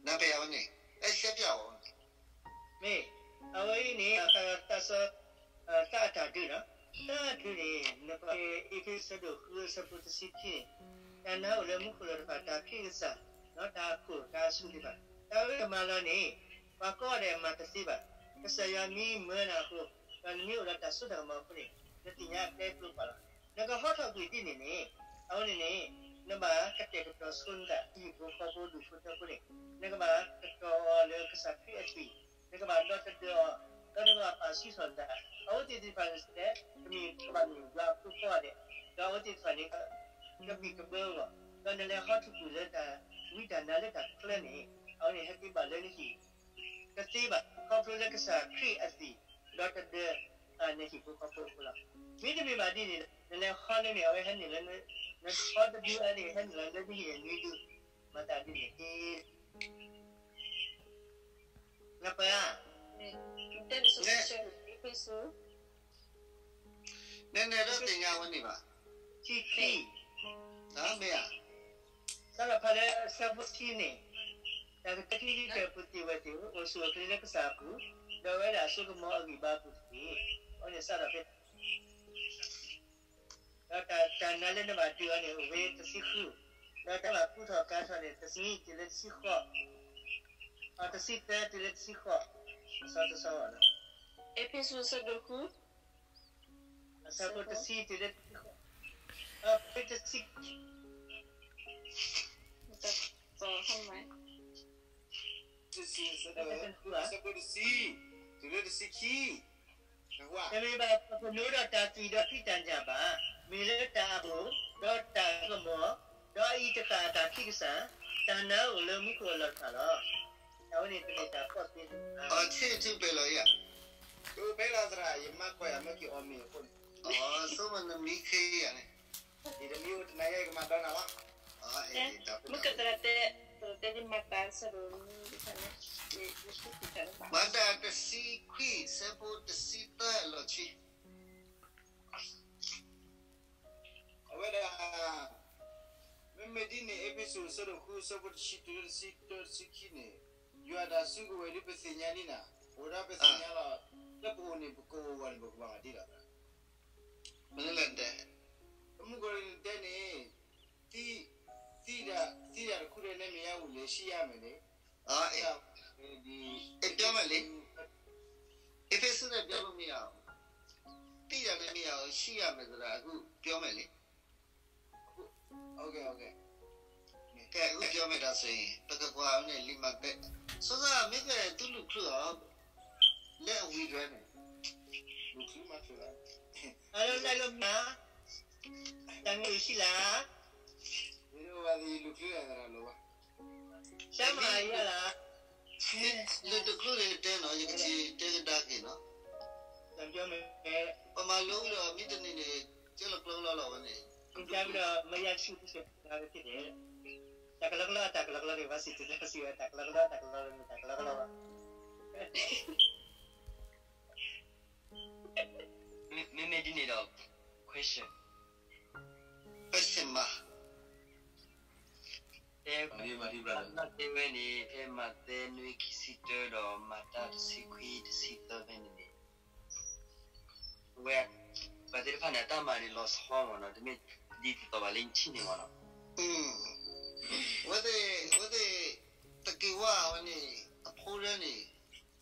နဖဲအဝဲန့ၣ် အဲ ရှင်းပြပါဦး. မ့ၢ် အဝဲအံၤန့ၣ် တၢ်ဆၢ တၢ်အတၢ်ဒုးလီၤ. တၢ်အဒုးန့ၣ် နကွၢ် အ့းဖ့းစူး အဆၢဒိၣ်ဃု အဆၢဖိတဆံခံန့ၣ်, တၢ်နါအိၣ်လၢမူခိၣ်လီၤတဖၣ် တၢ်ဖံးကစၢ်, ဒီးတၢ်အခိၣ်တၢ်အစူၢ်သ့ၣ်တဖၣ်, တၢ်ဝဲကမၤလီၤန့ၣ် ပှၤကိးဂၤဒဲးမၤတသ့ဘၣ်. ကစၢ်ယွၤမ့ၢ်မၢနၤအဃိ, ဒီးနမ့ၢ်အိၣ်ဒီးတၢ်စိတၢ်ကမီၤအဃိန့ၣ်, နသ့ၣ်ညါအကျဲကျိၤပာ်လီၤ. နကဟီထီၣ်ကွံာ်ဒ်န့ၣ်န့ၣ်, အဝဲန့ၣ်န့ၣ် နဘၣ်ကတဲာ်ကတီၤဆိနသး ဟံၣ်ဖိဃီဖိဒူၣ်ဖိထၢဖိန့ၣ်, နကဘၣ်ကတီၤအီၤလၢကစၢ်ခရံာ်အသွံၣ်, နကဘၣ်ဒီသဒၢအီၤ, ဒီးနကဘၣ်ပာ်ဆူၣ်ထီၣ်နသး. အဝဲသ့ၣ်တဖၣ်န့ၣ် ကမ့ၢ်ကဘၣ်မ့ၢ်ယွၤအဖိခွါဒဲး, ဒီးအဝဲသ့ၣ်တဖၣ်န့ၣ် ကဘံၣ်ကဘၢအဂီၢ်, ဒီးနလဲၤဟီထီၣ်ကွံာ်လၢတၢ်ဝံတၢ်နါလၢတၢ်ချၢန့ၣ်, အဝဲန့ၣ်ဟဲက့ၤဘၣ်လၢနဟံၣ် တသ့ဘၣ်, ခီဖျိလၢကစၢ်ခရံာ်အသွံၣ် ဒီသဒၢ နဟံၣ်ဖိဃီဖိအဃိလီၤ. မ့တမ့ၢ်ဘၣ်ဒ်န့ၣ်ဒီး နလဲၤဟီလၢန့ၣ် အဝဲဟဲနုာ်လၢ နဟီတဒုအါန့ၣ် ဟဲနုာ်လီၤလၢနဟံၣ်အနွံဒု, မၤသးဒ်န့ၣ်တက့ၢ်. နပၢ်ဧါ, နဲနဲဒီးသ့ၣ်ညါဝဲန့ၣ်ဘၣ်. ခံခံ, မ့ၢ်ဧါ, စးထီၣ်ဖဲလၢအဆၢဖိခံန့ၣ်, တၢ်ကတဲာ်ကတီၤပူၤသ့ၣ်ဝဲသ့ၣ် အိၣ်ဆူၣ်အိၣ်ချ့လၢကစၢ်အပူၤ, ဒီးဝဲဒၣ်အစိကမီၤအဂံၢ်ဘါအပူၤတက့ၢ်. အဝဲန့ၣ်စးထီၣ်ဖဲ ဒီးတၢ်နါလၢနဘၣ်ဒုးအီၤန့ၣ် အိၣ်ဝဲတဆံဃု, ဒီးတၢ်ဘၣ်ကူထီၣ်ကၤထီၣ်န့ၣ် တဆံနွံတုၤလၢတဆံဃိး, တဆံသၢတုၤလၢတဆံဃိး, စီၤတစီၤလီၤ. အ့းဖ့းစူး အဆၢဒိၣ်ဃု, အဆၢဖိတဆံတုၤလၢတဆံဃိး, အဖဲတဆံ, တဆံ, အဆၢဖိတဆံ, တုၤလၢတဆံခံ. တမ့ၢ်ဘၣ်ပှၤကနိဒီးတၢ်သွံၣ်ဒီး ဖံးတၢ်ညၣ်ဘၣ်, မ့ၢ်လၢတၢ်အခိၣ်, ဒီးတၢ်အကမီၤ, ဒီးအအံၤတဃၣ်အတၢ်ဖံးကစၢ်, တၢ်နါအိၣ်လၢမူခိၣ်အလီၢ်တဖၣ်လီၤ. အဝဲန့ၣ်တမ့ၢ်တၢ်ဖီၣ်သ့, အထံၣ်ထံၣ်ပဲာ်လီၤယၤ, ကဖဲလီၤသရၣ် ယမၤကွၢ်ယၤမ့ၢ်က့ၤအီၤမ့ၢ်အဃိန့ၣ်, အီ ဆိမနမံခ့ယၤန့ၣ်, ယတမံၤအိၣ်တနၤယဲကမၤဒီနၤလီၤ. အီ တၢ် မုၢ်ကသရၣ်တဲ, သရၣ်တဲဒ်မၤတၢ်ဆၢဒိၣ်, မၤတၢ်တဆံခွံ ဆၢဖိတဆံသၢလီၤဆံ အဝဲဒၣ်, မ့မ့ၢ်ဒ်န့ၣ် အ့းဖ့းစူး အဆၢဒိၣ်ဃု အဆၢဖိတဆံတုၤလၢတဆံသၢ တဆံခံန့ၣ်, ယွၤတၢ်စုကဝဲၤဒ်ပသ့ၣ်ညါဒ်န့ၣ်, အိၣ်ဒီးပသ့ၣ်ညါလီၤ, လၢပအိၣ်န့ၣ် ပကအိၣ်ဝဲန့ၣ် ပကဘၣ်ဒ်လီၤ. မနုၤလဲၣ်တဲ, မုၢ်ကီၤလံၢ်တဲန့ၣ်, သံ, သံဒၣ်တခူဒီးနဲမ့ၢ်ယါဝံၤလၢ ဆံးယါမဲာ်န့ၣ်, အဲ, ပြောမယ်လေ, အ့းဖ့းစူး နဲ့ ပြောလို့မရဘူး, သံဒၣ်နဲမ့ၢ်ယါ ဆံးယါမဲာ်သရၣ် အခုပြောမယ်လေ, ကဲ အခုပြောမယ်ဒါဆိုရင် ပကကွၢ်န့ၣ် လံာ်မးသဲ, စီၤစီၤ မ့ၢ်ကဲတူၢ်လူၢ်ချုးအီၤ, လၢအဝံၤတဝဲန့ၣ်, လူၢ်ချုးမးချုးလီၤ, အလၢလၢမး, တၢ်မ့ၢ်အိၣ်ဆံးလၢ လူၢ်ချုးသရၣ်လီၤဘၣ်, ရှမ်းမၤယါလၢ လၢတချုးန့ၣ်တဲနီၤ ယကထံၣ်တဲကဒါက့ၤနီၤ, တၢ်မ့ၢ်, ပမၤလိဒီးမ့ၢ်တန့ၢ်န့ၣ် ကဲလီၤကျီလီၤလီၤဝဲန့ၣ်, တၢ်မ့ၢ်ဒီး မၤယါဆူၣ်ဆူၣ်, တၢ်ကလီကလီ တၢ်ကလီကလီန့ၣ် ဘၣ်စံးတၢ်စံးဝဲ တၢ်ကလီကလီ တၢ်ကလီကလီန့ၣ် တၢ်ကလီကလီဘၣ် မ့မ့ၢ်ဒ်န့ၣ်ဒီး question, question မး, တဲ, တဲဝဲန့ၣ် ဖဲမးသဲနွံခံဆံတၢဒီး မၤတၢ်တဆံခွံတဆံသၢဖဲန့ၣ်န့ၣ်, ဝဲ, ပှၤသ့ၣ်တဖၣ်န့ၣ် အတၢ်မၤန့ၣ်လီၤဆီမ့ၢ်နီၤ, တမ့ၢ်ဒ်သိးသိးဘၣ်လၢယထံၣ်န့ၣ်မ့ၢ်နီၤ, ဝဲသ့ၣ်, ဝဲသ့ၣ်, သက့ၤဝါဝဲန့ၣ်, အဖိဒၢန့ၣ်,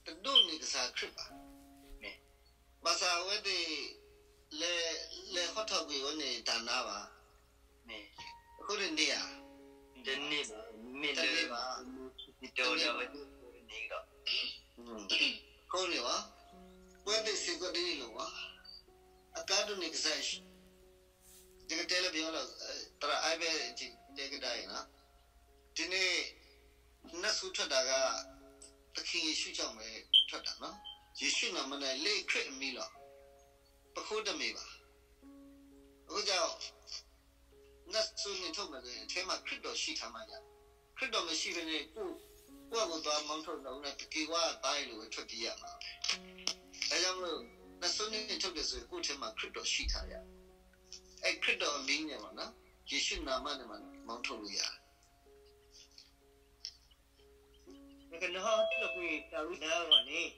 တဒိးန့ၢ်ကစၢ်ခရံာ်ဘၣ်, ဘၣ်ဆၣ်အဝဲသ့ၣ်, လဲၤ, လဲၤဟီထီၣ်ကွံာ်ဝဲန့ၣ်တၢ်နါဘၣ်, အဃိန့ၣ်န့ၢ်ဧါ, တန့ၢ်ဘၣ်, မ့ၢ်လၢ, တန့ၢ်ဘၣ်, တန့ၢ်ဘၣ်, အဃိန့ၣ်ဘၣ်, ပဝဲသ့ၣ်စ့ၢ်ကီးဒ်န့ၣ်လီၤဘၣ်, အကါဒိၣ်န့ၢ်ကစၢ်ယ့ၣ်ၡူး, ယကတဲလၢပယီၤလီၤ, သရၣ်အဲၣ်ဘဲတဲကဒါအံၤနီၤ, ဒ်န့ၣ်, နါဆူၣ်ထွဲတၢ်ဂၤ, သခင်ယေရှုကြောင့်ပဲ ထွက်တာနော်, ယေရှုနာမနဲ့ လေ့ခရစ်အမည်လီၤ, ပခိၣ်တမ့ၢ်ဘၣ်, အဃိ နါဆူၣ်န့ၣ်ထိၣ်မဲာ်န့ၣ် ထဲမှာခရစ်တော်ရှိထားမှရ, ခရစ်တော်မရှိဘဲန့ၣ် ကိုယ့်, ကိုယ့်အကိုယ်သွားမောင်းထုတ်တော့ သက့ဝါအသားအလိုပဲထွက်ပြေးရမှာပဲ, ဒါကြောင့်မလို့ နါဆူၣ်န့ၣ်ထိၣ်တယ်ဆိုရင် ကိုယ့်ထဲမှာခရစ်တော်ရှိထားရ, အဲခရစ်တော်အမည်နဲ့ပေါ့နော်, ယေရှုနာမနဲ့မှမောင်းထုတ်လို့ရတယ်. နကနဟီထီၣ်ကွံာ်တၢ်ဝံတၢ်နါအဂီၢ်န့ၣ်,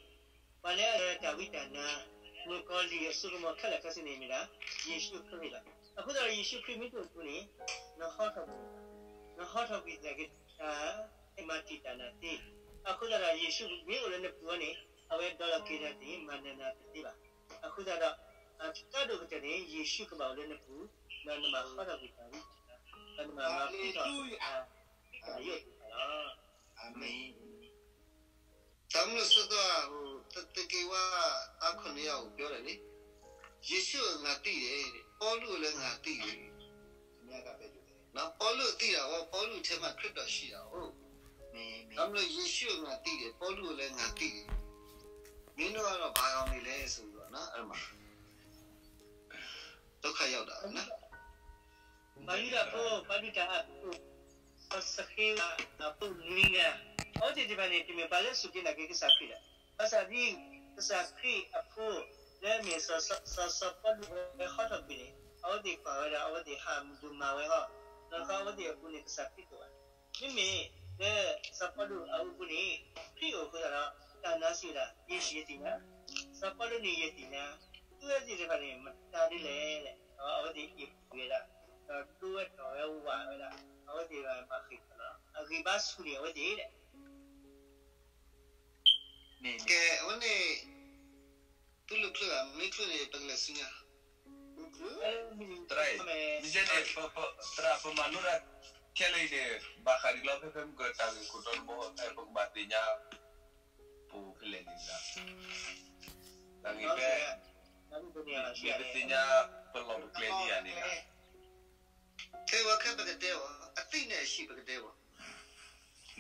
ပှၤလၢအတၢ်ဝံတၢ်နါ, မုၣ်ကီၤလံၢ်အစိကမီၤခဲလၢာ်ခဲဆ့န့ၣ်မ့ၢ်ဒၣ်, ယ့ၣ်ၡူးခရံာ်လီၤ. အဃိသတးဒီး ယ့ၣ်ၡူးခရံာ်မ့ၢ်တအိၣ်အပူၤန့ၣ်, နဟီထီၣ်ကွံာ်, နဟီထီၣ်ကွံာ်သနာ်က့, တၢ်မၤတံာ်တာ်နၤသ့, အဃိသတးဒီး ယ့ၣ်ၡူးမ့ၢ်အိၣ်လၢနပူၤန့ၣ်, အဝဲဒီလီၤက့ၤနၤသ့, မၤနၢၤနၤတသ့ဘၣ်. အဃိသတးဒီး, အကါဒိၣ်ကတၢၢ်န့ၣ် ယ့ၣ်ၡူးကဘၣ်အိၣ်လၢနပူၤ, ဒီးနဘၣ်ဟီထီၣ်ကွံာ်တၢ်ဝံတၢ်နါ, ဒီးနဘၣ်မၤဖှံထီၣ်, တၢ်ယိာ်တၢ်လီၤ. အၤမ့ၣ်. တၢ်မနုၤအဃိသတး, သက့ဝါအါခီၣ်န့ၣ်ယအိၣ်ပျီဒၣ်န့ၣ်, ယေရှုအငါသိတယ်, ပေါလုလည်းငါသိတယ်. နော်, ပေါလုသိတာပေါ့, ပေါလုထဲမှာခရစ်တော်ရှိတာကို, မ့ၢ်, မ့ၢ်, ဒါမလို့ယေရှုကိုငါသိတယ်, ပေါလုကိုလည်းငါသိတယ်, မင်းတို့ကတော့ဘာကောင်တွေလဲဆိုပြီးတော့နော်, အဲ့မှာ, ဒုက္ခရောက်တာနော်. ပှၤယူဒၤဖိ, ပှၤဒုးတၢ်အါဖိ, စီၤစဃ့ဝါအဖိနွံဂၤ, အဝဲသ့ၣ်တဖၣ်န့ၣ် တမ့ၢ်ပှၤလၢအစူၢ်က့ၤနာ်က့ၤကစၢ်ခရံာ်လီၤ. ဘၣ်ဆၣ်ဒ်ကစၢ်ခရံာ်အဖိလၢအမ့ၢ်စီၤ, စီၤ, စီၤပီလူးဝဲဟီထီၣ်ကွံာ်န့ၣ်, အဝဲသ့ၣ်ကွၢ်ဝဲဒၣ်, အဝဲသ့ၣ်ဟးဒုးမၤဝဲဟီ, ဒီးဃီအဝဲသ့ၣ်အပူၤန့ၣ်ကစၢ်ခရံာ်တအိၣ်ဘၣ်. မ့မ့ၢ်လၢစီၤပီလူးအပူၤန့ၣ် ခရံာ်အိၣ်အဃိသတးဒီး တၢ်နါစံးဝဲဒၣ်, ယ့ၣ်ၡူးယသ့ၣ်ညါ, စီၤပီလူးန့ၣ်ယသ့ၣ်ညါ, သုဝဲသ့ၣ်တဖၣ်န့ၣ် မတၤဒ်လဲၣ်, ဒီးအဝဲသ့ၣ်အ့ၣ်ပှ့ၤဝဲဒၣ်, ဒီးဒိဝဲတီၢ်ဝဲဝးဝဲဒၣ်, အဝဲသ့ၣ်ဘၣ်မၤဃံးလီၤ, အဂံၢ်ဘါဆူၣ်န့ၢ်အဝဲသ့ၣ်ဒၣ်. ကဲ, အဝဲန့ၣ် တူၢ်လိာ်ချုးဧါ, မ့ၢ်ချုးန့ၣ် ပကလဲၤဆူညါ, သရၣ်, မ့ၢ်န့ၣ်, သရၣ် ပမၤလိတၢ်ခဲလၢာ်အံၤန့ၣ် ဘၣ်ဃးဒ်လီၤဖဲဖဲမုၢ်ကတၢၢ်ဂ့ၢ်ခိၣ်တီတဘီ ဖဲပကဘၣ်သ့ၣ်ညါ ပူၤဖဲလဲၣ်န့ၣ်, တၢ်ဂ့ၢ်ဖဲ, မ့ၢ်ပသ့ၣ်ညါ ပလီၢ်ပကျဲၤန့ၢ်ယၤန့ၣ်လီၤ. ခဲအံၤခဲပကတဲအီၤ, အသံၣ်န့ၣ်အဟံၣ်ပကတဲအီၤ,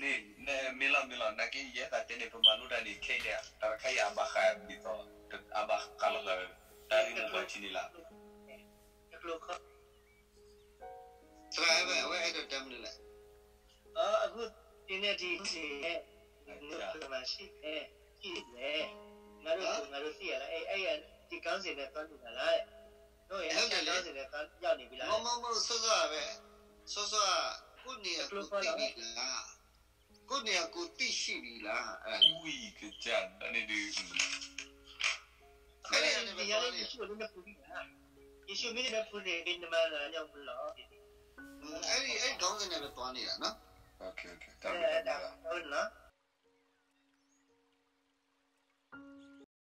န့ၣ်, မ့ၢ်လီၤ မ့ၢ်လီၤ, နာ်က့ယဲသးတဲန့ၣ် ပမၤလိတၢ်န့ၣ် ခဲအံၤန့ၣ် တၢ်တခါအံၤအဘၣ်ဃးဒ်သိး, အဘၣ်ဃးလီၤဃာ် တၢ်ဂ့ၢ်မိၢ်ပှၢ်ထံန့ၣ်လီၤ. သရၣ် အဝဲအဲၣ်ဒိးတဲမနုၤလဲၣ်. ဒီနေ့ဒီနေ့ ငါတို့ဘယ်မှာရှိလဲ ရှိလဲ ငါတို့ကို ငါတို့သိရလား အဲ အဲ ဒီခေါင်းစဉ်နဲ့ သွားနေတာလား တို့ရဲ့ ရှမ်းခေါင်းစဉ်နဲ့ သွားရောက်နေပြီလား မ့ၢ် မ့ၢ် မ့ၢ် စီၤစီၤ စီၤစီၤ ကိုယ့်နေရာကိုယ်သိပြီလား ကိုယ့်နေရာကိုယ်သိရှိပြီလား အဲ ဝံကကြၢန့ၣ်ဒု အဲ့ဒီနေရာနဲ့ ယေရှုကိုလည်း နှစ်ခုပြီးတာ ယေရှုမင်းနဲ့ နှစ်ခုနေပြီး နမလာရောက်ဘူးလား အဲ့ဒီ အဲ့ဒီခေါင်းစဉ်နဲ့ပဲသွားနေတာနော်